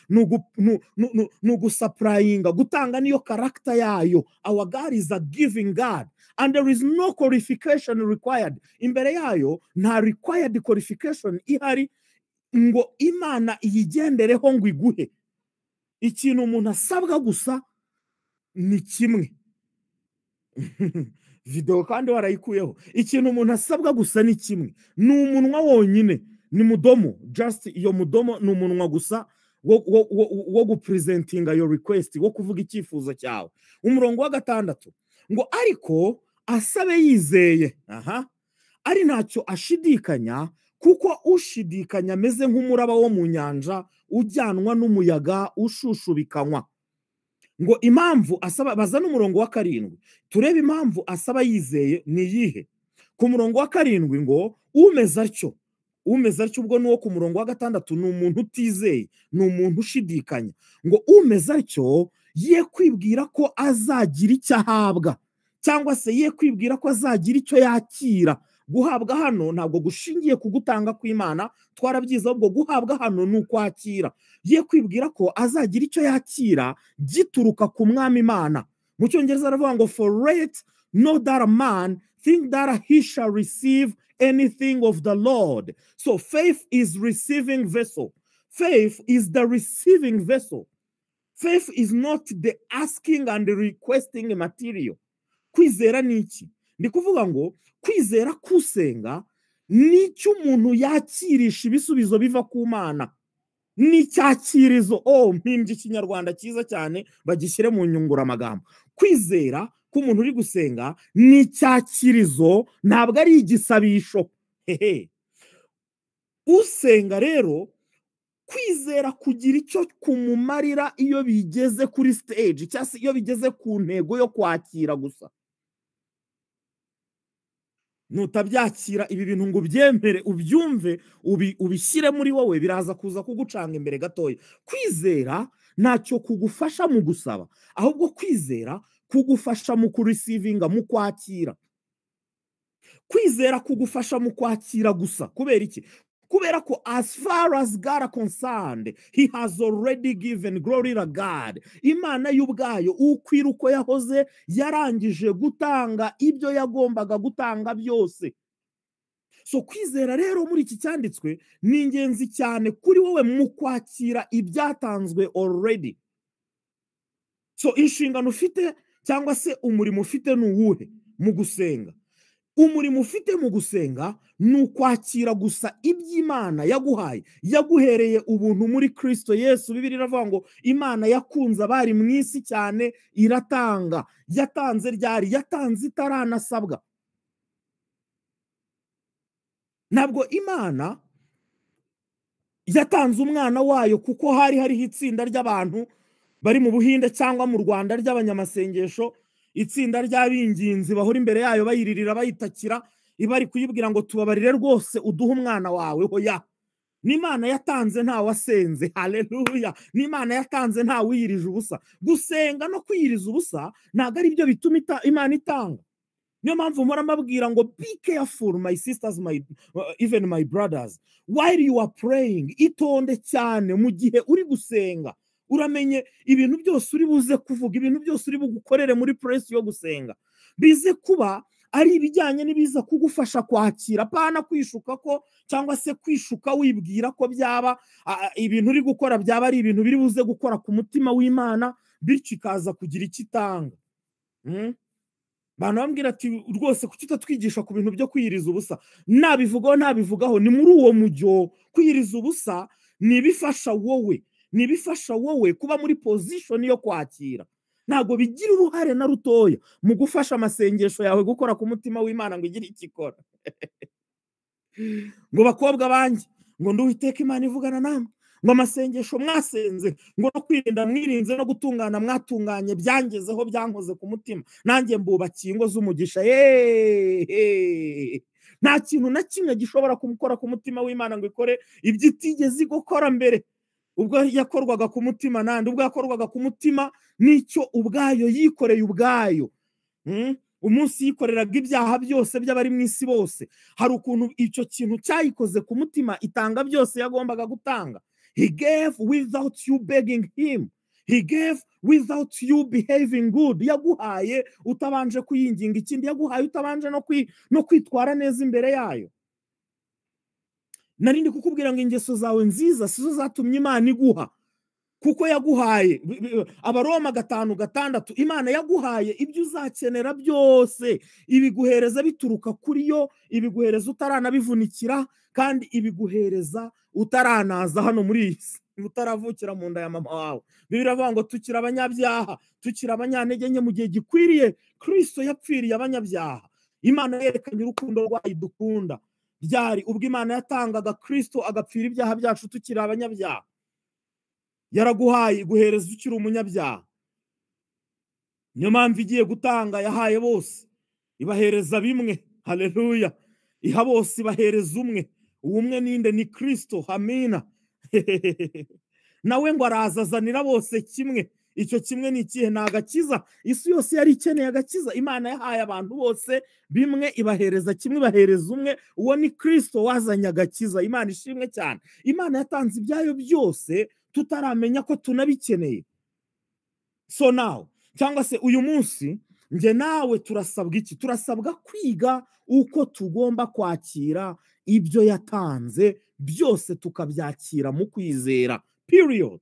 ni ugusupplyinga. Gutanga niyo character yayo. Our God is a giving God and there is no qualification required. Imbere yayo nta required qualification ihari ngo Imana iyigendereho ngo iguhe ikintu. Umuntu asabwa gusa ni kimwe. Videwo kandi warayikuyeho. Ikintu umuntu asabwa gusa ni kimwe, ni umunwa wonyine, ni mudomo. Just iyo mudomo, ni umunwa gusa wo gupresentinga your request, wo kuvuga icyifuzo cyawe. Umurongo wa 6 ngo: "Ariko asabe yizeye, aha ari ntacyo ashidikanya, kuko ushidikanya ameze nk'umuraba wo mu nyanja ujyanwa n'umuyaga ushushubikanywa." Ngo impamvu asaba, baza n'umurongo wa 7, turebe impamvu asaba yizeye ni iyihe. Ku murongo wa 7 ngo: "Umeze atyo." Umeze atyo ubwo ni uwo ku murongo wa 6, ni umuntu utizeye, ni umuntu ushidikanya. Ngo: "Umeze atyo ye kwibwira ko azagira icyo ahabwa," cyangwa se ye kwibwira ko azagira icyo yakira. Guhabwa hano ntabwo gushingiye ku gutanga kw'Imana, twarabyize, ahubwo guhabwa hano ni ukwakira. Ye kwibwira ko azagira icyo yakira gituruka ku Mwami Imana. Mu Cyongereza aravuga ngo: "For let not that man think that he shall receive anything of the Lord." So faith is receiving vessel. Faith is the receiving vessel. Faith is not the asking and requesting material. Kwizera ni iki? Ndi kuvuga ngo kwizera kusenga ni icyo umuntu yakirisha ibisubizo biva ku Mana, ni icyakirizo. Oh, mpimbye Ikinyarwanda cyiza cyane, bagishyire mu nyunguramagambo. Kwizera k'umuntu uri gusenga ni icyakirizo, ntabwo ari igisabisho. Hehe, usenga rero, kwizera kugira icyo kumumarira iyo bigeze kuri stage, cyangwa se iyo bigeze ku ntego yo kwakira gusa. Nutabyakira ibi bintu ngo ubyemere, ubyumve, ubishyire muri wowe, biraza kuza kugucanga imbere gatoya. Kwizera ntacyo kugufasha mu gusaba, ahubwo kwizera kugufasha mu kureceivinga, mu kwakira. Kwizera kugufasha mu kwakira gusa. Kubera iki? Kubera ko as far as God are concerned, he has already given. Glory to God. Imana y'ubwayo ukwira uko yahoze, yarangije gutanga ibyo yagombaga gutanga byose. So kwizera rero muri iki cyanditswe ni ingenzi cyane kuri wowe mu kwakira ibyatanzwe already. So inshingano ufite Cyangwa se umurimo ufite ni uwuhe mu gusenga? Umurimo ufite mu gusenga ni ukwakira gusa iby'Imana yaguhaye, yaguhereye ubuntu muri Kristo Yesu. Bibiliya iravuga ngo Imana yakunze abari mu isi cyane, iratanga. Yatanze ryari? Yatanze itaranasabwa. Ntabwo Imana yatanze umwana wayo kuko hari hariho itsinda ry'abantu bari mu Buhinde cyangwa mu Rwanda ry'abanyamasengesho, itsinda ry'abinginzi bahora imbere yayo bayiririra, bayitakira, ibari kuyibwira ngo tubabarire rwose uduhe umwana wawe. Hoya, n'Imana yatanze nta wasenze. Haleluya! N'Imana yatanze nta wiyirije ubusa. Gusenga no kwiyiriza ubusa ntabwo ari byo bituma Imana itanga. Niyo mpamvu mpora mbabwira ngo be careful, my sisters, my even my brothers, while you are praying. Itonde cyane mu gihe uri gusenga. Uramenye ibintu byose uri buze kuvuga, ibintu byose uri bugukorere muri place yo gusenga, bize kuba ari ibijyanye n'ibiza kugufasha kwakira, apana kwishuka ko, cyangwa se kwishuka wibwira ko byaba ibintu uri gukora byaba ari ibintu biri buze gukora ku mutima w'Imana, bityo ikaza kugira icyo itanga. Abantu bambwira ati rwose kuki utatwigisha ku bintu byo kwiyiriza ubusa? Nabivugaho, ntabivugaho, ni muri uwo mujyo. Kwiyiriza ubusa ni ibifasha wowe, ni ibifasha wowe kuba muri position yo kwakira. Ntabwo bigira uruhare na rutoya mu gufasha amasengesho yawe gukora ku mutima w'Imana ngo igire icyo ikora. Ngo bakobwa banjye, ngo nduwiteka Imana ivugana namwe, ngo amasengesho mwasenze, ngo no kwirinda mwirinze, no gutungana mwatunganye, byangezeho, byankoze ku mutima, nanjye mbubakiye ingo z'umugisha. Yeee! Nta kintu na kimwe gishobora kumukora ku mutima w'Imana ngo ikore ibyo itigeze gukora mbere. Ubwo yakorwaga ku mutima nandi? Ubwo yakorwaga ku mutima n'icyo ubwayo yikoreye ubwayo. Umunsi yikoreraga ibyaha byose by'abari mu isi bose, hari ukuntu icyo kintu cyayikoze ku mutima, itanga byose yagombaga gutanga. He gave without you begging him. He gave without you behaving good. Yaguhaye utabanje kuyinginga ikindi, yaguhaye utabanje no kwitwara neza imbere yayo. Narindi kukubwira ngo ingeso zawe nziza sizo zatumye Imana iguha, kuko yaguhaye. Abaroma 5:6, Imana yaguhaye ibyo uzakenera byose, ibiguhereza bituruka kuri yo, ibiguhereza utaranabivunikira, kandi ibiguhereza utaranaza hano muri iyi si, utaravukira mu nda ya mama wawe. Bibiliya iravuga ngo tukiri abanyabyaha, tukiri abanyantege nke, mu gihe gikwiriye Kristo yapfiriye abanyabyaha. Imana yerekanye urukundo rwayo idukunda ryari? Ubwo Imana yatangaga Kristo agapfira ibyaha byacu tukiri abanyabyaha. Yaraguhaye, iguhereza ukiri umunyabyaha. Niyo mpamvu igiye gutanga yahaye bose, ibahereza bimwe. Haleluya! Iha bose, ibahereza umwe. Uwo umwe ninde? Ni Kristo. Amina. Nawe ngo araza azanira bose kimwe. Icyo kimwe ni ikihe? Ni agakiza. Isi yose yari ikeneye agakiza. Imana yahaye abantu bose bimwe, ibahereza kimwe, ibahereza umwe. Uwo ni Kristo wazanye agakiza. Imana ishimwe cyane. Imana yatanze ibyayo byose tutaramenya ko tunabikeneye. So now, cyangwa se uyu munsi, njye nawe turasabwa iki? Turasabwa kwiga uko tugomba kwakira ibyo yatanze byose, tukabyakira mu kwizera, period.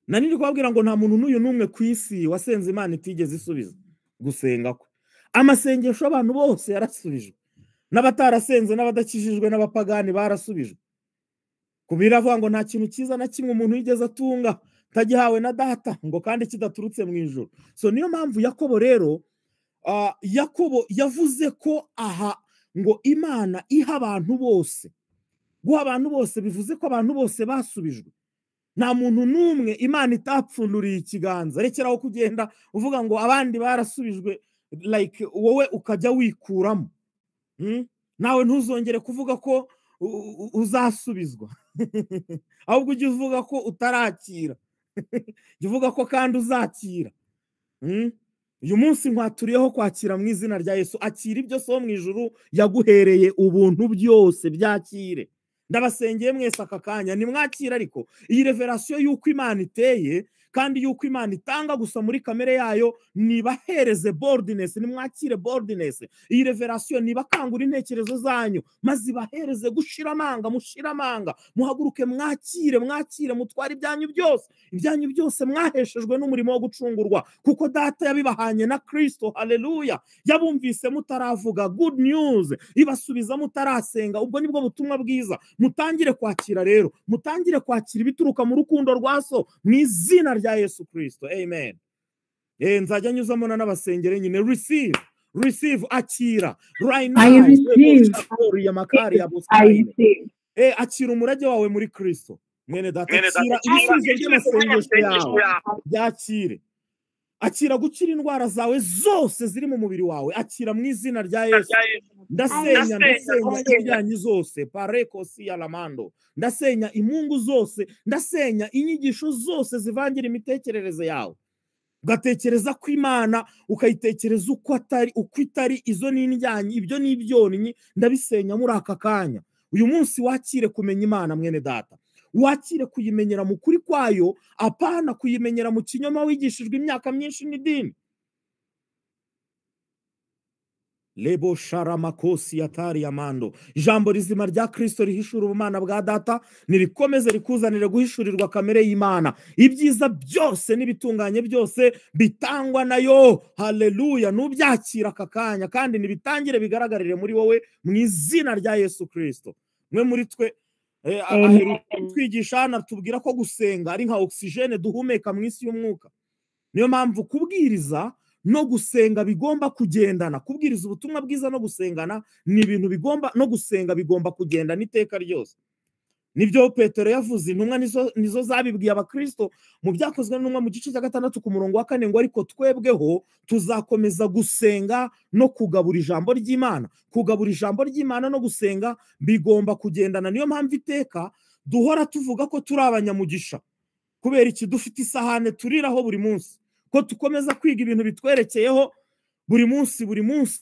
Nari ndi kubabwira ngo nta muntu n'uyu n'umwe ku isi wasenze Imana itigeze isubiza gusenga kwe. Amasengesho y'abantu bose yarasubijwe, n'abatarasenze, n'abadakijijwe, n'abapagani barasubijwe. Kubiravuga ngo nta kintu cyiza na kimwe umuntu yigeze atunga tagihawe na Data, ngo kandi kidaturutse mu ijuru. So niyo mpamvu Yakobo rero, Yakobo yavuze ko aha ngo Imana iha abantu bose. Guha abantu bose bivuze ko abantu bose basubijwe. Nta muntu n'umwe Imana itapfunduriye ikiganza. Rekeraho kugenda uvuga ngo abandi barasubijwe, like wowe ukajya wikuramo. Nawe ntuzongere kuvuga ko uzasubizwa, ahubwo ujye uvuga ko utarakira, jya uvuga ko kandi uzakira. Uyu munsi nkwaturiyeho kwakira mu izina rya Yesu. Akira ibyo So mu ijuru yaguhereye ubuntu byose, byakire. Ndabasengeye mwese aka kanya nimwakira, ariko iyi revelation y'uko Imana iteye. Kandi yuko Imana itanga gusa muri kamere yayo, nibahereze boldness, nimwakire boldness. Iyi revelation nibakangura intekerezo zanyu, maze ibahereze gushira amanga, mushira amanga, muhaguruke, mwakire, mwakire, mutware ibyanyu byose, ibyanyu byose mwaheshejwe n'umurimo wo gucungurwa, kuko Data yabibahanye na Kristo. Haleluya! Yabumvise mutaravuga, good news, ibasubiza mutarasenga. Ubwo nibwo butumwa bwiza. Mutangire kwakira rero, mutangire kwakira ibituruka mu rukundo rwa So, mu izina rya Yesu Kristo, amen. Nzajya nyuzamo n'abasengere nyine. Receive, receive, akira right now. I receive. Ya makari ya I Bosayine. receive. Akira umurage wawe muri Kristo, mwene data. Akira ibisubizo by'amasengesho yawe, byakire. Akira gukira indwara zawe zose ziri mu mubiri wawe, akira mu izina rya Yesu. Ndasenya, ndasenya ibyanyu zose, pareko si alamando. Ndasenya imungu zose, ndasenya inyigisho zose zivangira imitekerereze yawe, ugatekereza ko Imana ukayitekereza uko atari, uko itari. Izo ni indyanyi, ibyo ni ibyonnyi, ndabisenya muri aka kanya. Uyu munsi wakire kumenya Imana, mwene data, wakire kuyimenyera mu kuri kwayo, apana kuyimenyera mu kinyoma wigishijwe imyaka myinshi n'idini. Lebo sharamakosi yatari amando. Ijambo rizima rya Kristo rihishura ubumana bwa Data nirikomeze rikuzanire guhishurirwa kamere y'Imana, ibyiza byose n'ibitunganye byose bitangwa nayo. Haleluya! Nubyakira aka kanya, kandi nibitangire bigaragarire muri wowe mu izina rya Yesu Kristo. Mwe muri twe Amen. twigisha hano, tubwira ko gusenga ari nka oxygène duhumeka mu isi y'umwuka. Niyo mpamvu kubwiriza no gusenga bigomba kugendana. Kubwiriza ubutumwa bwiza no gusengana ni ibintu bigomba, no gusenga bigomba kugendana iteka ryose. Nibyo Petero yavuze, intumwa nizo zabibwiye abakristo mu Byakozwe n'Intumwa mu gice cya 6 ku murongo wa 4, ngo ariko twebweho tuzakomeza gusenga no kugabura ijambo ry'Imana. Kugabura ijambo ry'Imana no gusenga bigomba kugendana. Niyo mpamvu iteka duhora tuvuga ko turi abanyamugisha. Kubera iki? Dufite isahane turiraho buri munsi, ko dukomeza kwiga ibintu bitwerekeyeho buri munsi, buri munsi.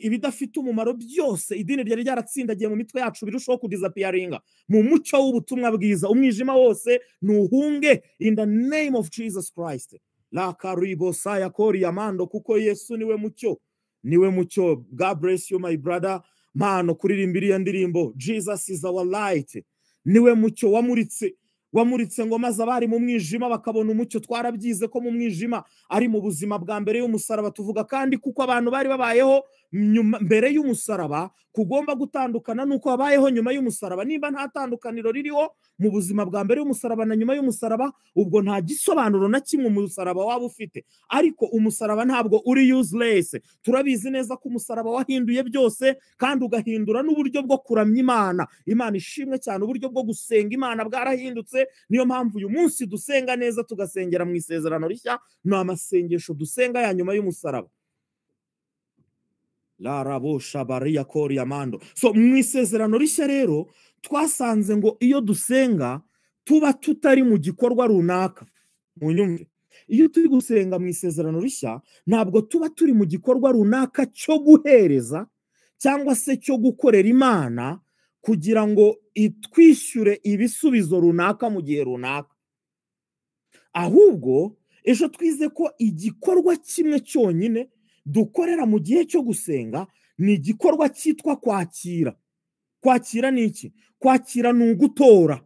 Ibidafite umumaro byose idini ryari ryaratsindagiye mu mitwe yacu birushaho kudisappearinga mu mucyo w'ubutumwa bwiza. Umwijima wose nuhunge in the name of Jesus Christ. La karibo saya kori amando, kuko Yesu niwe mucyo, niwe mucyo. God bless you, my brother. Mpano kuririmba iriya ndirimbo, Jesus is our light, niwe mucyo wamuritse, wamuritse ngo maze abari mu mwijima bakabona umucyo. Twarabyize ko mu mwijima ari mu buzima bwa mbere y'umusaraba. Tuvuga kandi kuko abantu bari babayeho nyuma, mbere y'umusaraba, kugomba gutandukana nuko babayeho nyuma y'umusaraba. Niba nta tandukaniro ririho mu buzima bwa mbere y'umusaraba na nyuma y'umusaraba, ubwo nta gisobanuro na kimwe umusaraba waba ufite. Ariko umusaraba ntabwo uri useless. Turabizi neza ko umusaraba wahinduye byose, kandi ugahindura n'uburyo bwo kuramya Imana. Imana ishimwe cyane, uburyo bwo gusenga Imana bwarahindutse. Niyo mpamvu uyu munsi dusenga neza, tugasengera mu isezerano rishya. Ni amasengesho dusenga ya nyuma y'umusaraba. La rabo shabaria kori amando. So mu isezerano rishya rero twasanze ngo iyo dusenga tuba tutari mu gikorwa runaka. Munyumve, iyo turi gusenga mu isezerano rishya ntabwo tuba turi mu gikorwa runaka cyo guhereza cyangwa se cyo gukorera Imana kugira ngo itwishyure ibisubizo runaka mu gihe runaka. Ahubwo ejo twize ko igikorwa kimwe cyonyine dukorera mu gihe cyo gusenga ni igikorwa cyitwa kwakira. Kwakira ni iki? Kwakira ni ugutora,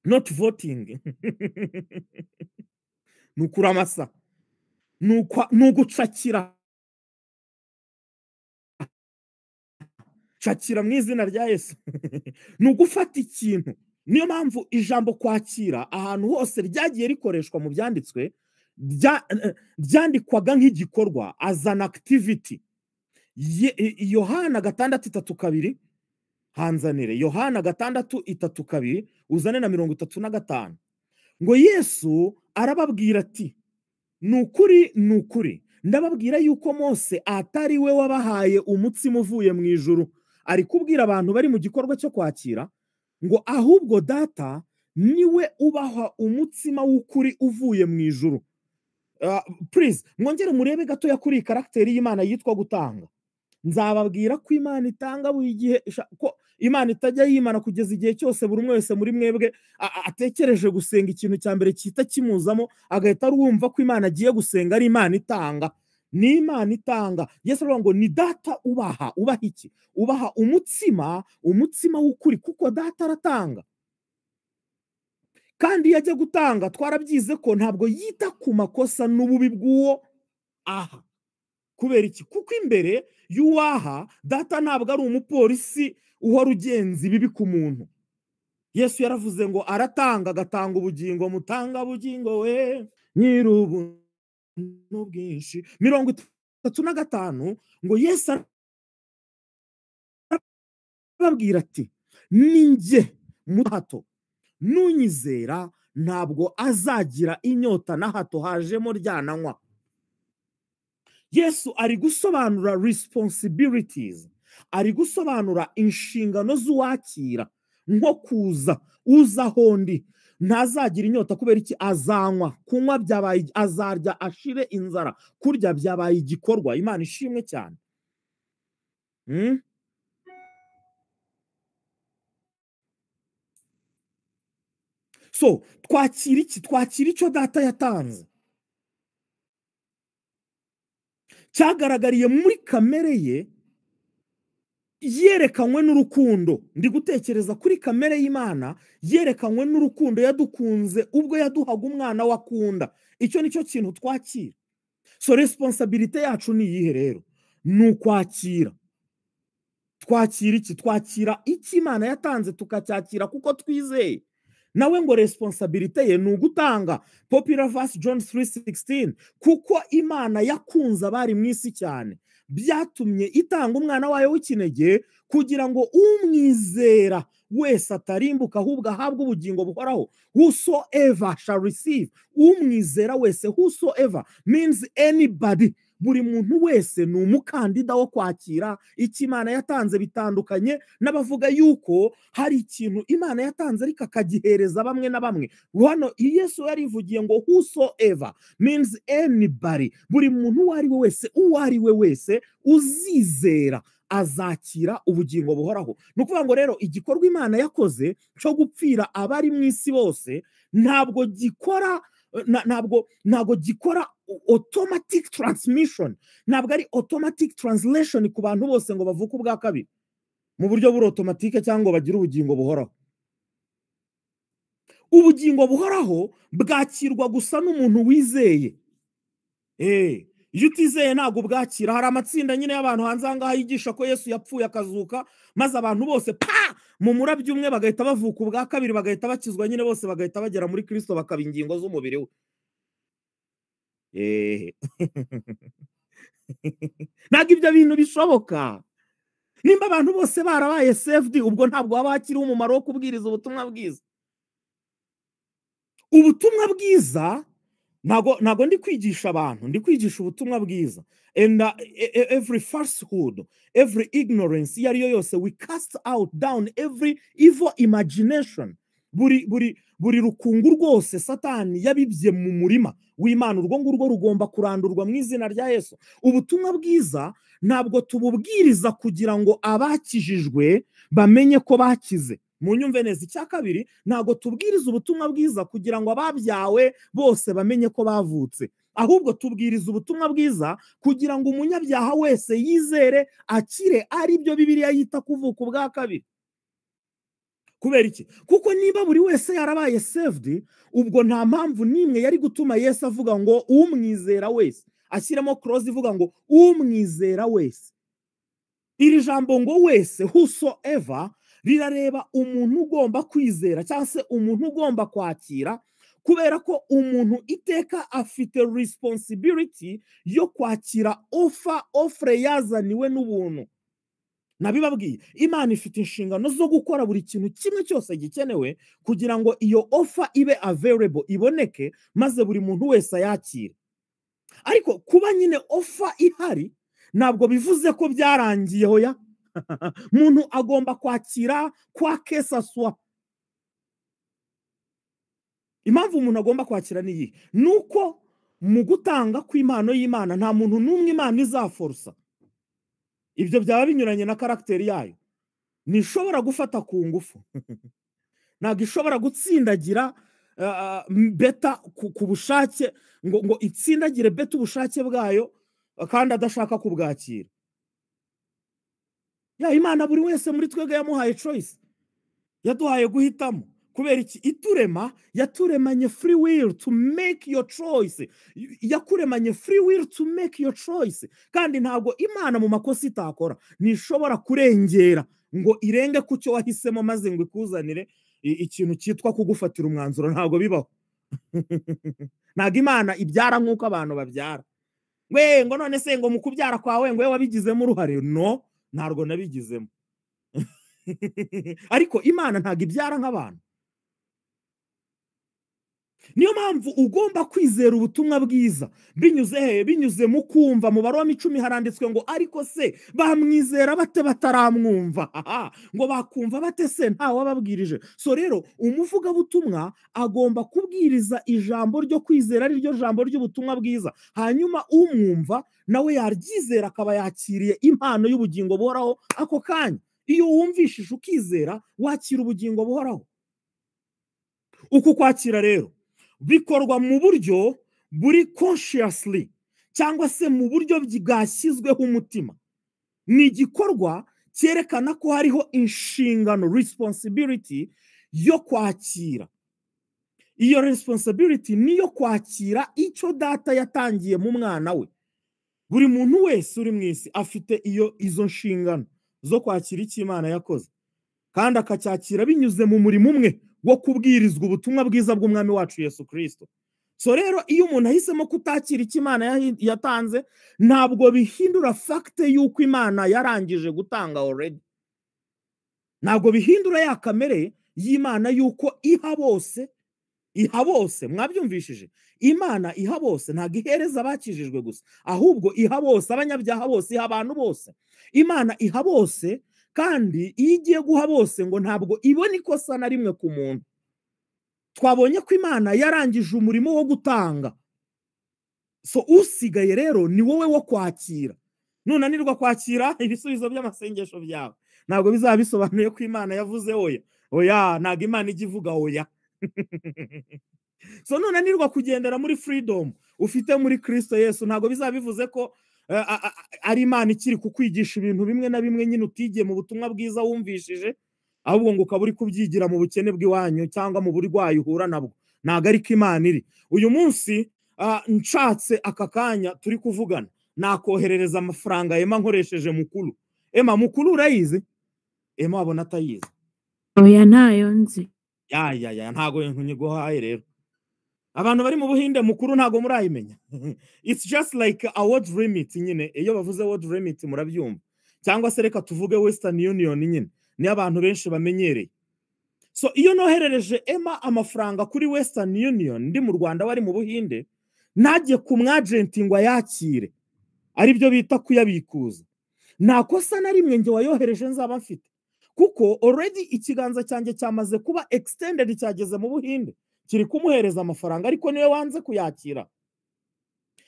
not voting. Ni ukuramasa, ni ugucakira. Cakira mu izina rya Yesu. Ni ugufata ikintu. Niyo mpamvu ijambo kwakira ahantu hose ryagiye rikoreshwa mu byanditswe ryandikwaga nk'igikorwa, as an activity. Yohana 6:32, hanzanire Yohana 6:32, uzane na 35. Ngo Yesu arababwira ati, ni ukuri, ni ukuri, ndababwira yuko Mose atari we wabahaye umutsima uvuye mu ijuru. Ari kubwira abantu bari mu gikorwa cyo kwakira ngo ahubwo Data niwe ubaha umutsima w'ukuri uvuye mu ijuru. Please mwongere murebe gatoya kuri iyi caractère y'Imana yitwa gutanga. Nzababwira ko Imana itanga buri gihe, ko Imana itajya yimana kugeza igihe cyose buri umwe wese muri mwebwe atekereje gusenga, ikintu cya mbere cyita kimuzamo agahita arumva ko Imana agiye gusenga ari Imana itanga. Ni Imana itanga. Yesu aravuga ngo ni Data ubaha. Ubaha iki? Ubaha umutsima, umutsima w'ukuri, kuko Data aratanga. Kandi iyo ajya gutanga twarabyize ko ntabwo yita ku makosa n'ububi bw'uwo aha. Kubera iki? Kuko imbere y'uwaha Data ntabwo ari umupolisi uhora ugenza ibibi ku muntu. Yesu yaravuze ngo aratanga, agatanga ubugingo, mutanga bugingo we nyir'ubuntu bwinshi. 35 ngo Yesu arababwira ati ni njye muhato, nunyizera ntabwo azagira inyota na hato, hajemo ryananywa. Yesu ari gusobanura responsibilities, ari gusobanura inshingano z'uwakira, nko kuza uza hondi ntazagira inyota. Kubera iki? Azanywa. Kunywa byabaye, azarya ashire inzara. Kurya byabaye igikorwa. Imana ishimwe cyane. So twakira iki? Twakira icyo Data yatanze, cyagaragariye muri kamere ye, yerekanywe n'urukundo. Ndi gutekereza kuri kamere y'Imana yerekanywe n'urukundo yadukunze ubwo yaduhaga umwana wakunda. Icyo nicyo kintu twakira. So responsibility yacu ni iyihe rero? Ni ukwakira. Twakira iki? Twakira icyo Imana yatanze, tukacyakira kuko twizeye. Nawe ngo responsibility ye ni ugutanga. Popular verse John 3:16, kuko Imana yakunze abari mu isi cyane, byatumye itanga umwana wayo w'ikinege kugira ngo umwizera wese atarimbuka ahubwo ahabwe ubugingo buhoraho. Whosoever shall receive, umwizera wese, whosoever means anybody, buri muntu wese ni umukandida wo kwakira icyo Imana yatanze. Bitandukanye n'abavuga yuko hari ikintu Imana yatanze ariko akagihereza bamwe na bamwe. Hano Yesu yarivugiye ngo whosoever means anybody, buri muntu uwo ari we wese, uwo ari we wese uzizera azakira ubugingo buhoraho. Ni ukuvuga ngo rero igikorwa Imana yakoze cyo gupfira abari mu isi bose ntabwo gikora, ntabwo gikora automatic transmission, ntabwo ari automatic translation ku bantu bose ngo bavuke ubwa kabiri mu buryo buri automatique cyangwa ngo bagire ubugingo buhoraho. Ubugingo buhoraho bwakirwa gusa n'umuntu wizeye. Iyo utizeye ntabwo bwakira. Hari amatsinda nyine y'abantu hanze aha ngaha yigisha ko Yesu yapfuye akazuka, maze abantu bose pa mu murabyo umwe bagahita bavuka ubwa kabiri, bagahita bakizwa nyine bose, bagahita bagera muri Kristo, bakaba ingingo z'umubiri we. Ntabwo ibyo bintu bishoboka. Nimba abantu bose barabaye saved, ubwo ntabwo haba hakiriho umumaro wo kubwiriza ubutumwa bwiza. Ubutumwa bwiza ntabwo ndi kwigisha abantu, ndi kwigisha ubutumwa bwiza. And every falsehood, every ignorance iyo ariyo yose, we cast out down every evil imagination. Buri rukungu rwose Satani yabibye mu murima w'Imana, urwo ngurwo rugomba kurandurwa mu izina rya Yesu. Ubutumwa bwiza ntabwo tububwiriza kugira ngo abakijijwe bamenye ko bakize. Munyumve neza. Icya kabiri, ntabwo tubwiriza ubutumwa bwiza kugira ngo ababyawe bose bamenye ko bavutse, ahubwo tubwiriza ubutumwa bwiza kugira ngo umunyabyaha wese yizere akire, ari byo Bibiliya yita kuvuka ubwa kabiri. Kubera iki? Kuko niba buri wese yarabaye saved, ubwo nta mpamvu n'imwe yari gutuma Yesu avuga ngo umwizera wese, ashyiramo clause ivuga ngo umwizera wese. Iri jambo ngo wese, whosoever, rirareba umuntu ugomba kwizera cyangwa se umuntu ugomba kwakira, kubera ko umuntu iteka afite responsibility yo kwakira offre yazaniwe n'ubuntu. Nabibabwiye, Imana ifite inshingano zo gukora buri kintu kimwe cyose gikenewe kugira ngo iyo offer ibe available, iboneke, maze buri muntu wese ayakire. Ariko kuba nyine offer ihari ntabwo bivuze ko byarangiye. Hoya, muntu agomba kwakira kwa kesaswa. Impamvu umuntu agomba kwakira ni iyi, nuko mu gutanga kw'impano y'Imana nta muntu n'umwe Imana izaforsa. Ibyo byaba binyuranye na caractère yayo. Ntishobora gufata ku ngufu, ntabwo ishobora gutsindagira Beta ku bushake, ngo itsindagire Beta ubushake bwayo kandi adashaka kubwakira. Ya Imana buri wese muri twebwe yamuhaye choice, yaduhaye guhitamo. Kubera iki? Iturema yaturemanye free will to make your choice, yakuremanye free will to make your choice. Kandi ntabwo Imana mu makosa itakora, ntishobora kurengera ngo irenge ku cyo wahisemo maze ngo ikuzanire ikintu cyitwa kugufatira umwanzuro. Ntabwo bibaho. Ntabwo Imana ibyara nk'uko abantu babyara. We ngo none se ngo mu kubyara kwawe ngo we wabigizemo uruhare? No, ntabwo nabigizemo, ariko Imana ntabwo ibyara nk'abantu. Niyo mpamvu ugomba kwizera ubutumwa bwiza. Binyuze he? Binyuze mu kumva. Mu Baroma 10 haranditswe ngo: "Ariko se bamwizera bate bataramwumva?" Aha, ngo bakumva bate se nta wababwirije? So rero umuvugabutumwa agomba kubwiriza ijambo ryo kwizera, ari ryo jambo ry'ubutumwa bwiza, hanyuma umwumva nawe yaryizera akaba yakiriye impano y'ubugingo buhoraho ako kanya. Iyo wumvishije ukizera, wakira ubugingo buhoraho. Uku kwakira rero bikorwa mu buryo buri consciously, cyangwa se mu buryo bwashyizweho umutima. Ni igikorwa cyerekana ko hariho inshingano, responsibility yo kwakira. Iyo responsibility niyo kwakira icyo Data yatangiye mu mwana we. Buri muntu wese uri mu isi afite izo nshingano zo kwakira icyo Imana yakoze, kandi akacyakira binyuze mu murimo umwe wo kubwirizwa ubutumwa bwiza bw'Umwami wacu Yesu Kirisito. So rero iyo umuntu ahisemo kutakira icyo Imana yatanze, ntabwo bihindura fact y'uko Imana yarangije gutanga already. Ntabwo bihindura ya kamere y'Imana y'uko iha bose, iha bose. Mwabyumvishije? Imana iha bose, ntabwo ihereza abakijijwe gusa, ahubwo iha bose, abanyabyaha bose, iha abantu bose. Imana iha bose, kandi iyo igiye guha bose ngo ntabwo ibona ikosa na rimwe ku muntu. Twabonye ko Imana yarangije umurimo wo gutanga. So usigaye rero ni wowe wo kwakira. Nunanirwa kwakira ibisubizo by'amasengesho byawe, ntabwo bizaba bisobanuye ko Imana yavuze oya. Oya, ntabwo Imana ijya ivuga oya. So nunanirwa kugendera muri freedom ufite muri Kristo Yesu, ntabwo bizaba bivuze ko ari Imana ikiri kukwigisha ibintu bimwe na bimwe nyine utigiye mu butumwa bwiza wumvishije, ahubwo ngo ukaba uri kubyigira mu bukene bw'iwanyu cyangwa mu burwayi uhura nabwo. Ntabwo ariko Imana iri. Uyu munsi nshatse aka kanya turi kuvugana, nakoherereza amafaranga Ema nkoresheje Mukuru. Ema, Mukuru urayizi? Ema wabona atayizi. Oya, ntayo nzi. Ya ya ya, ntago nyiguhaye. Rero abantu bari mu Buhinde, Mukuru ntago murayimenya. It's just like a World Remit nyine. Iyo bavuze World Remit murabyumva, cyangwa se reka tuvuge Western Union nyine, niyo abantu benshi bamenyereye. So iyo noherereje Emma amafaranga kuri Western Union ndi mu Rwanda, wari mu Buhinde, ntajye ku mwajenti ngo ayakire, aribyo bita kuyabikuza, nta kosa na rimwe njye wayohereje nzaba mfite, kuko already ikiganza cyanjye cyamaze kuba extended, cyageze mu Buhinde, kiri kumuhereza amafaranga, ariko niwe wanze kuyakira.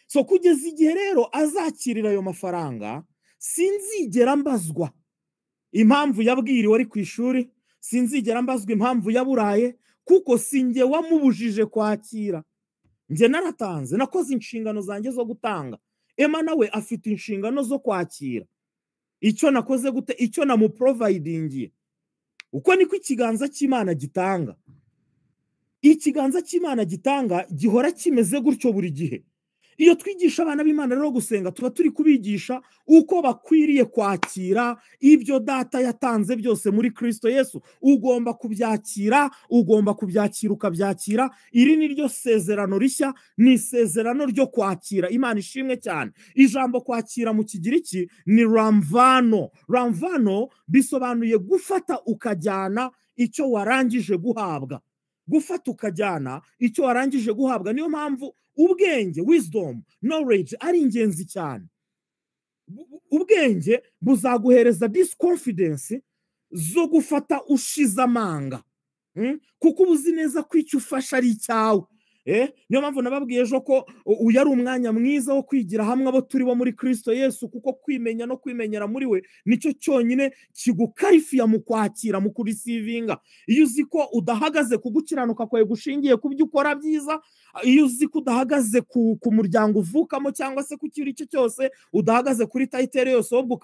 So kugeza igihe rero azakirira ayo mafaranga, sinzigera mbazwa impamvu yabwiriwe ari ku ishuri, sinzigera mbazwa impamvu yaburaye, kuko sinjye wamubujije kwakira. Njye naratanze, nakoze inshingano zanjye zo gutanga. Emma nawe afite inshingano zo kwakira icyo nakoze gute, icyo namuprovidingiye. Uko niko ikiganza cy'Imana gitanga. Ikiganza cy'Imana gitanga gihora kimeze gutyo buri gihe. Iyo twigisha abana b'Imana rero gusenga, tuba turi kubigisha uko bakwiriye kwakira ibyo Data yatanze byose muri Kristo Yesu. Ugomba kubyakira, ugomba kubyakira, ukabyakira. Iri ni ryo sezerano rishya, ni isezerano ryo kwakira. Imana ishimwe cyane. Ijambo kwakira mu Kigiriki ni lamvano. Lamvano bisobanuye gufata ukajyana icyo warangije guhabwa, gufata ukajyana icyo warangije guhabwa. Niyo mpamvu ubwenge, wisdom, knowledge ari ingenzi cyane. Ubwenge buzaguhereza this confidence zo gufata ushize amanga, Kuko uba uzi neza ko icyo ufashe ari icyawe. Niyo mpamvu nababwiye ejo ko uyu ari umwanya mwiza wo kwigira hamwe abo turi bo muri Kristo Yesu, kuko kwimenya no kwimenyera muri we nicyo cyonyine kigukarifiya mu kwakira, mu kureceivinga. Iyo uzi ko udahagaze ku gukiranuka kwawe gushingiye ku byo ukora byiza, iyo uzi ko udahagaze ku muryango uvukamo cyangwa se ku kintu icyo cyose, udahagaze kuri title yose, ahubwo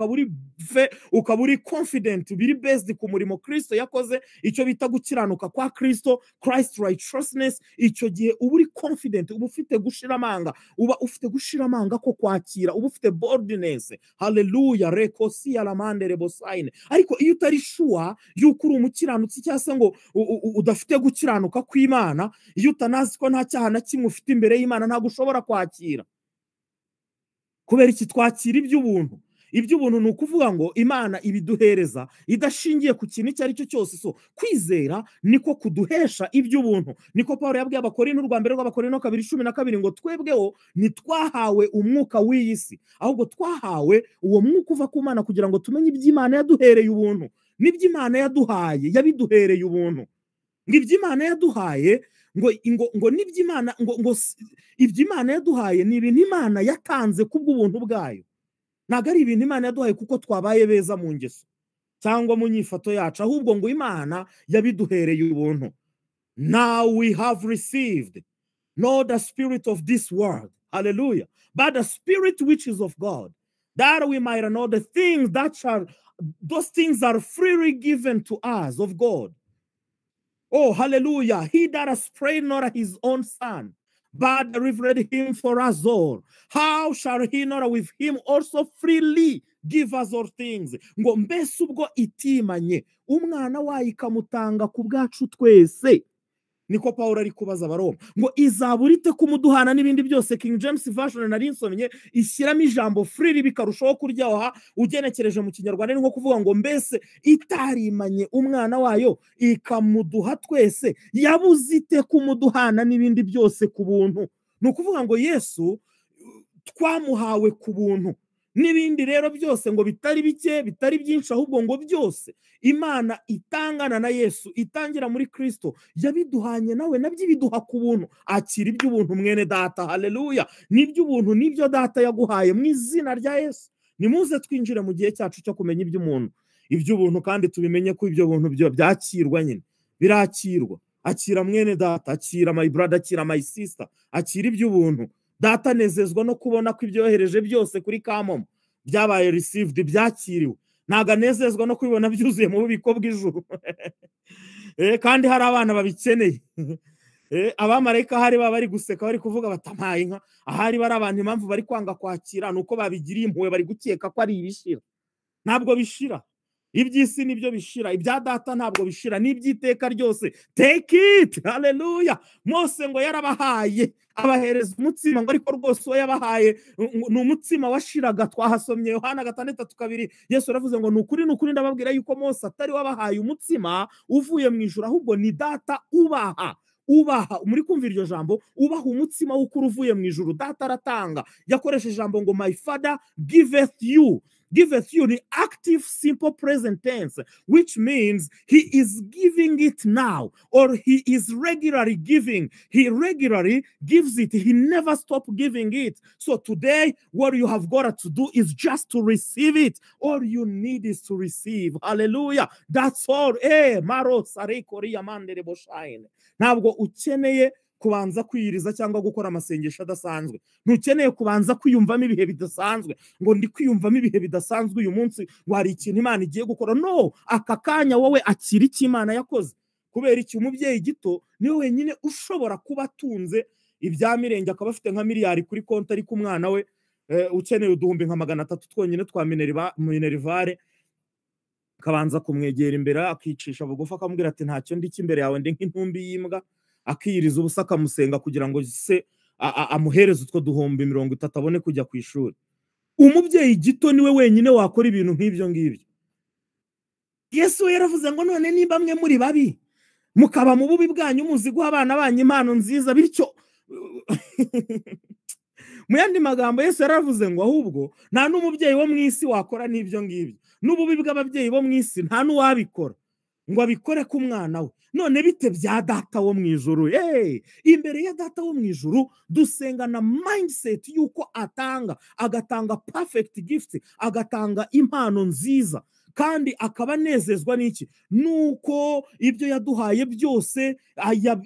ukaba uri confident, biri based ku murimo Kristo yakoze, icyo bita gukiranuka kwa Kristo, Christ righteousness, icyo gihe uba uri confident, uba ufite gushira amanga, uba ufite gushira amanga ko kwakira, uba ufite boldness. Haleluya, rekosi alamande rebosaine. Ariko iyo utari sure yuko uri umukiranutsi, cyangwa se ngo udafite gukiranuka kw'Imana, iyo utanazi ko nta cyaha na kimwe ufite imbere y'Imana, ntabwo ushobora kwakira. Kubera iki? Twakira iby'ubuntu. Iby'ubuntu ni ukuvuga ngo Imana ibiduhereza idashingiye ku kintu icyo ari cyo cyose. So kwizera niko kuduhesha iby'ubuntu. Niko Paul yabwiye Abakorinto, urwa mbere rw'Abakorinto 2:12, ngo twebweho ntitwahawe umwuka w'iyi si, ahubwo twahawe uwo mwuka uva ku Mana kugira ngo tumenye iby'Imana yaduhereye ubuntu. N'iby'Imana yaduhaye yabiduhereye ubuntu. Ngo iby'Imana yaduhaye, ngo n'iby'Imana, ngo iby'Imana yaduhaye ni ibintu Imana yatanze kubw'ubuntu bwayo. Ntabwo ari ibintu Imana yaduhaye kuko twabaye beza mu ngeso cyangwa mu nyifato yacu, ahubwo ngo Imana yabiduhereye ubuntu. Now we have received not the spirit of this world, hallelujah, but the spirit which is of God, that we might know the things that shall, those things are freely given to us of God. Oh, hallelujah. He that has spared not his own son, but delivered him for us all, how shall he not with him also freely give us all things? Ngo mbese ubwo itimanye umwana wayo ikamutanga ku bwacu twese, niko Paul ari kubaza Abaroma, ngo izabura ite kumuduhana n'ibindi byose? King James Version nari nsomye ishyiramo ijambo freely, bikarushaho kuryoha. Ugenekereje mu Kinyarwanda ni nko kuvuga ngo mbese itarimanye umwana wayo ikamuduha twese, yabuze ite kumuduhana n'ibindi byose ku buntu? Ni ukuvuga ngo Yesu twamuhawe ku buntu, n'ibindi rero byose, ngo bitari bike, bitari byinshi, ahubwo ngo byose Imana itangana na Yesu, itangira muri Kristo, yabiduhanye nawe, nabyo ibiduha ku buntu. Akira iby'ubuntu, mwene data. Haleluya! N'iby'ubuntu nibyo data yaguhaye mu izina rya Yesu. Nimuze twinjire mu gihe cyacu cyo kumenya iby'umuntu, iby'ubuntu, kandi tubimenye ko ibyo buntu byo byakirwa nyine, birakirwa. Akira, mwene data, akira, my brother, akira, my sister, akira iby'ubuntu. Data anezezwa no kubona ko ibyohereje byose kuri kamomo byabaye received, byakiriwe. Ntabwo anezezwa no kubibona byuzuye mu bubiko bw'ijuru kandi hari abana babikeneye. Abamarayika ahari baba bari guseka, bari kuvuga batampaye inka. Ahari bari abantu, impamvu bari kwanga kwakira ni uko babigiriye impuhwe, bari gukeka ko ari ibishira. Ntabwo bishira. Iby'isi nibyo bishira, ibya data ntabwo bishira, n'iby'iteka ryose. Take it. Haleluya! Mose ngo yarabahaye, abahereza umutsima, ngo ariko rwose uwo yabahaye ni umutsima washiraga. Twahasomye Yohana 6:2, Yesu yaravuze ngo ni ukuri, ni ukuri, ndababwira yuko Mose atari wabahaye umutsima uvuye mu ijuru, ahubwo ni data ubaha. Muri kumva iryo jambo, ubaha umutsima w'ukuri uvuye mu ijuru? Data aratanga. Yakoresheje ijambo ngo "My father giveth you." "Giveth you" ni active simple present tense, which means he is giving it now or he is regularly giving. He regularly gives it. He never stop giving it. So today what you have got to do is just to receive it. All you need is to receive. Hallelujah, that's all. Maro sare koria mandere boshine. Ntabwo ukeneye kubanza kwiyiriza cyangwa gukora amasengesho adasanzwe. Ntukeneye kubanza kwiyumvamo ibihe bidasanzwe, ngo ndi kwiyumvamo ibihe bidasanzwe uyu munsi, ngo hari ikintu Imana igiye gukora. No, aka kanya wowe akira icyo Imana yakoze. Kubera iki? Umubyeyi gito niwe wenyine ushobora kuba atunze ibya mirenge, akaba afite nka miliyari kuri konti, ariko umwana we ukeneye uduhumbi nka 300 twonyine twa minerval, akabanza kumwegera imbere, akicisha bugufi, akamubwira ati "Ntacyo ndi imbere yawe, ndi nk'intumbi y'imbwa", akiyiriza ubusa, akamusenga kugira ngo se amuhereze utwo duhumbi 30 abone kujya ku ishuri. Umubyeyi gito niwe wenyine wakora ibintu nk'ibyo ngibyo. Yesu we yaravuze ngo none niba mwe muri babi, mukaba mu bubi bwanyu muzi guha abana banyu impano nziza, bityo mu yandi magambo Yesu yaravuze ngo ahubwo nta n'umubyeyi wo mu isi wakora n'ibyo ngibyo, n'ububi bw'ababyeyi bo mu isi nta n'uwabikora. Ngo abikore ku mwana we, none bite bya Data wo mu ijuru? Hey! Imbere ya Data wo mu ijuru dusengana mindset y'uko atanga, agatanga perfect gift, agatanga impano nziza, kandi akaba anezezwa n'iki? Nuko ibyo yaduhaye byose,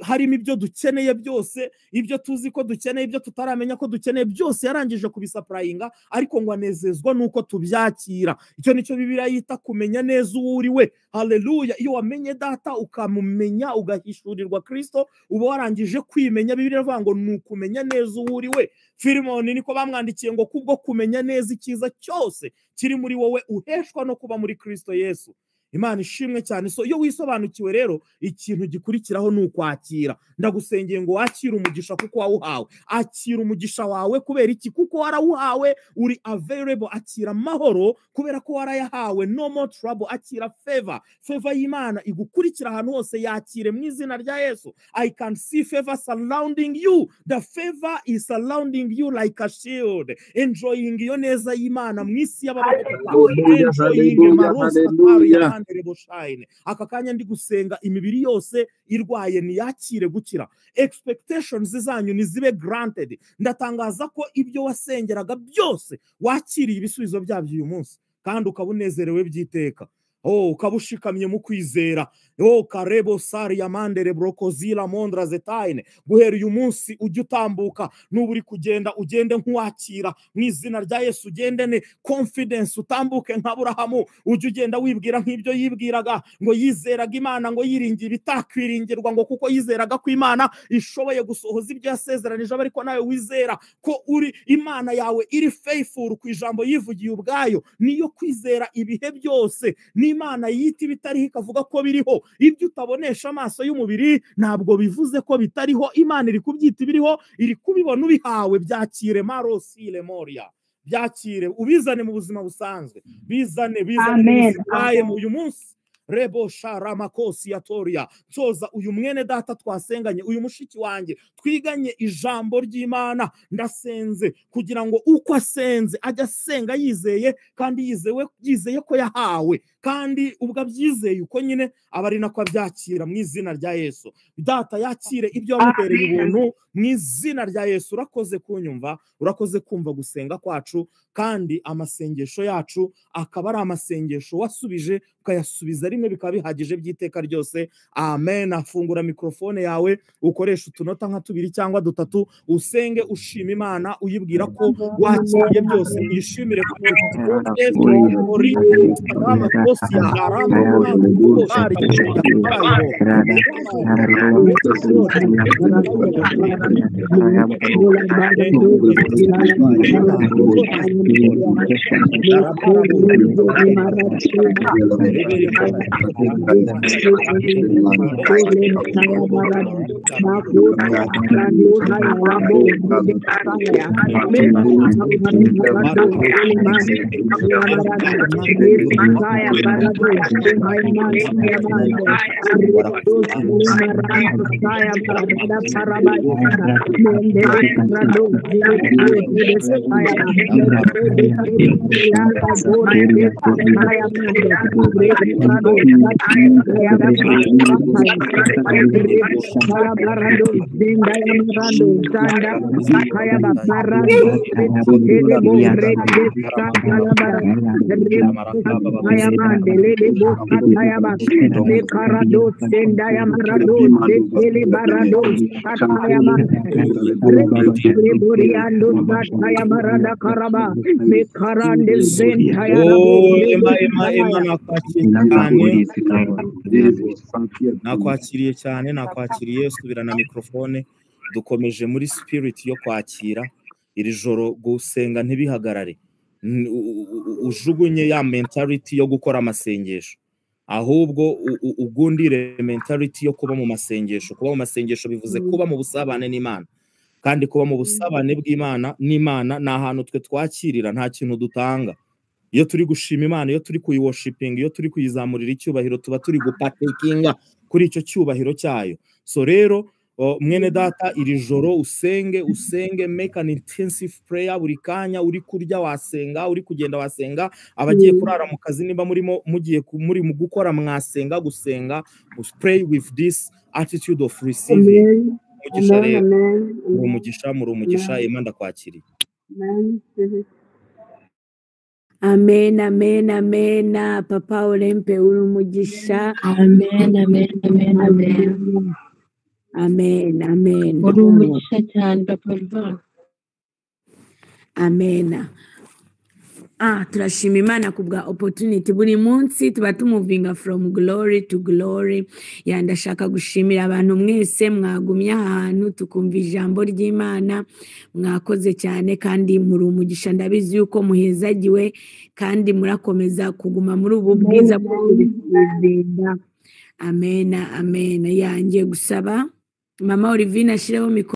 harimo ibyo dukeneye byose, ibyo tuzi ko dukeneye, ibyo tutaramenya ko dukeneye, byose yarangije kubisupplyinga, ariko ngo anezezwa nuko tubyakira. Icyo nicyo Bibiliya yita kumenya neza uwo uri we. Haleluya! Iyo wamenye Data, ukamumenya, ugahishurirwa Kristo, uba warangije kwimenya. Bibiliya iravuga ngo ni ukumenya neza uwo uri we. Filimoni niko bamwandikiye ngo kubwo kumenya neza icyiza cyose kiri muri wowe uheshwa no kuba muri Kristo Yesu. Imana ishimwe cyane. So iyo wisobanukiwe rero, ikintu gikurikiraho ni ukwakira. Ndagusengeye ngo wakire umugisha kuko wawuhawe. Akira umugisha wawe. Kubera iki? Kuko warawuhawe, uri available. Akira amahoro kubera ko warayahawe, no more trouble. Akira favor, favor y'Imana igukurikira ahantu hose. Yakire mu izina rya Yesu. I can see favor surrounding you. The favor is surrounding you like a shield. Enjoying iyo neza y'Imana mu isi y'ababaho. Hallelujah, Enjoying hallelujah, marosa. Hallelujah. Shine. Aka kanya ndi gusenga, imibiri yose irwaye niyakire gukira. Expectations zanyu nizibe granted. Ndatangaza ko ibyo wasengeraga byose wakiriye ibisubizo byabyo uyu munsi, kandi ukaba unezerewe by'iteka. Oh, ukaba ushikamye mu kwizera. Oh, karebo sari ya mandere brokozila mondra zetaine. Guhera uyu munsi ujye utambuka, nuba uri kugenda ugende nk'uwakira mu izina rya Yesu. Ugendene confidence, utambuke nka Aburahamu. Ujye ugenda wibwira nk'ibyo yibwiraga, ngo yizeraga Imana, ngo yiringiye ibitakwiringirwa, ngo kuko yizeraga ko Imana ishoboye gusohoza ibyo yasezeranije. Ariko nawe wizera ko uri Imana yawe iri faithful ku ijambo yivugiye ubwayo, niyo kwizera ibihe byose. N'Imana yita ibitariho ikavuga ko biriho. Ibyo utabonesha amaso y'umubiri ntabwo bivuze ko bitariho. Imana iri kubyita ibiriho, iri kubibona ubihawe. Byakire, marosile moria, byakire, ubizane mu buzima busanzwe, bizane, bizane mu Amen. buzima ubayemo uyu munsi. Rebo sharamakosi ya toria. Nsoza, uyu mwene data twasenganye, uyu mushiki wanjye twiganye ijambo ry'Imana, ndasenze kugira ngo uko asenze ajya asenga yizeye, kandi yizewe, yizeye ko yahawe, kandi ubwo abyizeye uko nyine aba ari nako abyakira mu izina rya Yesu. Data, yakire ibyo wamuhereye ubuntu mu izina rya Yesu. Urakoze kunyumva, urakoze kumva gusenga kwacu, kandi amasengesho yacu akaba ari amasengesho wasubije, ukayasubiza rimwe bikaba bihagije by'iteka ryose. Amen. Afungura mikrofone yawe, ukoresha utunota nka tubiri cyangwa dutatu, usenge ushima Imana, uyibwira ko wakiriye byose. Uyishimire ko ori ramakosi arama bari. Oh, Ema, Ema, Ema, nakwakiriye cyane, nakwakiriye cyane, nakwakiriye. Subirana mikrofone. Dukomeje muri spirit yo kwakira iri joro. Gusenga ntibihagarare. Ujugunye ya mentality yo gukora amasengesho, ahubwo ugundire mentality yo kuba mu masengesho. Kuba mu masengesho bivuze kuba mu busabane n'Imana, kandi kuba mu busabane bw'Imana n'Imana ni ahantu twe twakirira, nta kintu dutanga. Iyo turi gushima Imana, iyo turi kuyiworshipinga, iyo turi kuyizamurira icyubahiro, tuba turi gupartakinga kuri icyo cyubahiro cyayo. So rero Mwene data, iri joro usenge, usenge, make an intensive prayer buri kanya. Uri kurya wasenga, uri kugenda wasenga, abagiye kurara mu kazi, niba murimo mugiye muri mu gukora mwasenga. Gusenga, pray with this attitude of receiving. Amen. Umugisha. Amen. Rero Amen. muri Amen. umugisha, muri umugisha. Amen. Ema, ndakwakiriye. Amen. Amen, amen, amen. Papa Olempe, uri umugisha. Amen, amen, amen, amen. Amen, amen. Uri umugisha cyane, Papa Olivan. Amen. Ah, turashima Imana ku bwa opportunity. Buri munsi tuba tumovinga from glory to glory. Ya, ndashaka gushimira abantu mwese mwagumye ahantu tukumva ijambo ry'Imana. Mwakoze cyane kandi muri umugisha. Ndabizi yuko muhezagiwe kandi murakomeza kuguma muri ubu bwiza bwo kubisizinga. Amen, amen. Yangiye gusaba Mama Olivine ashireho mikoro.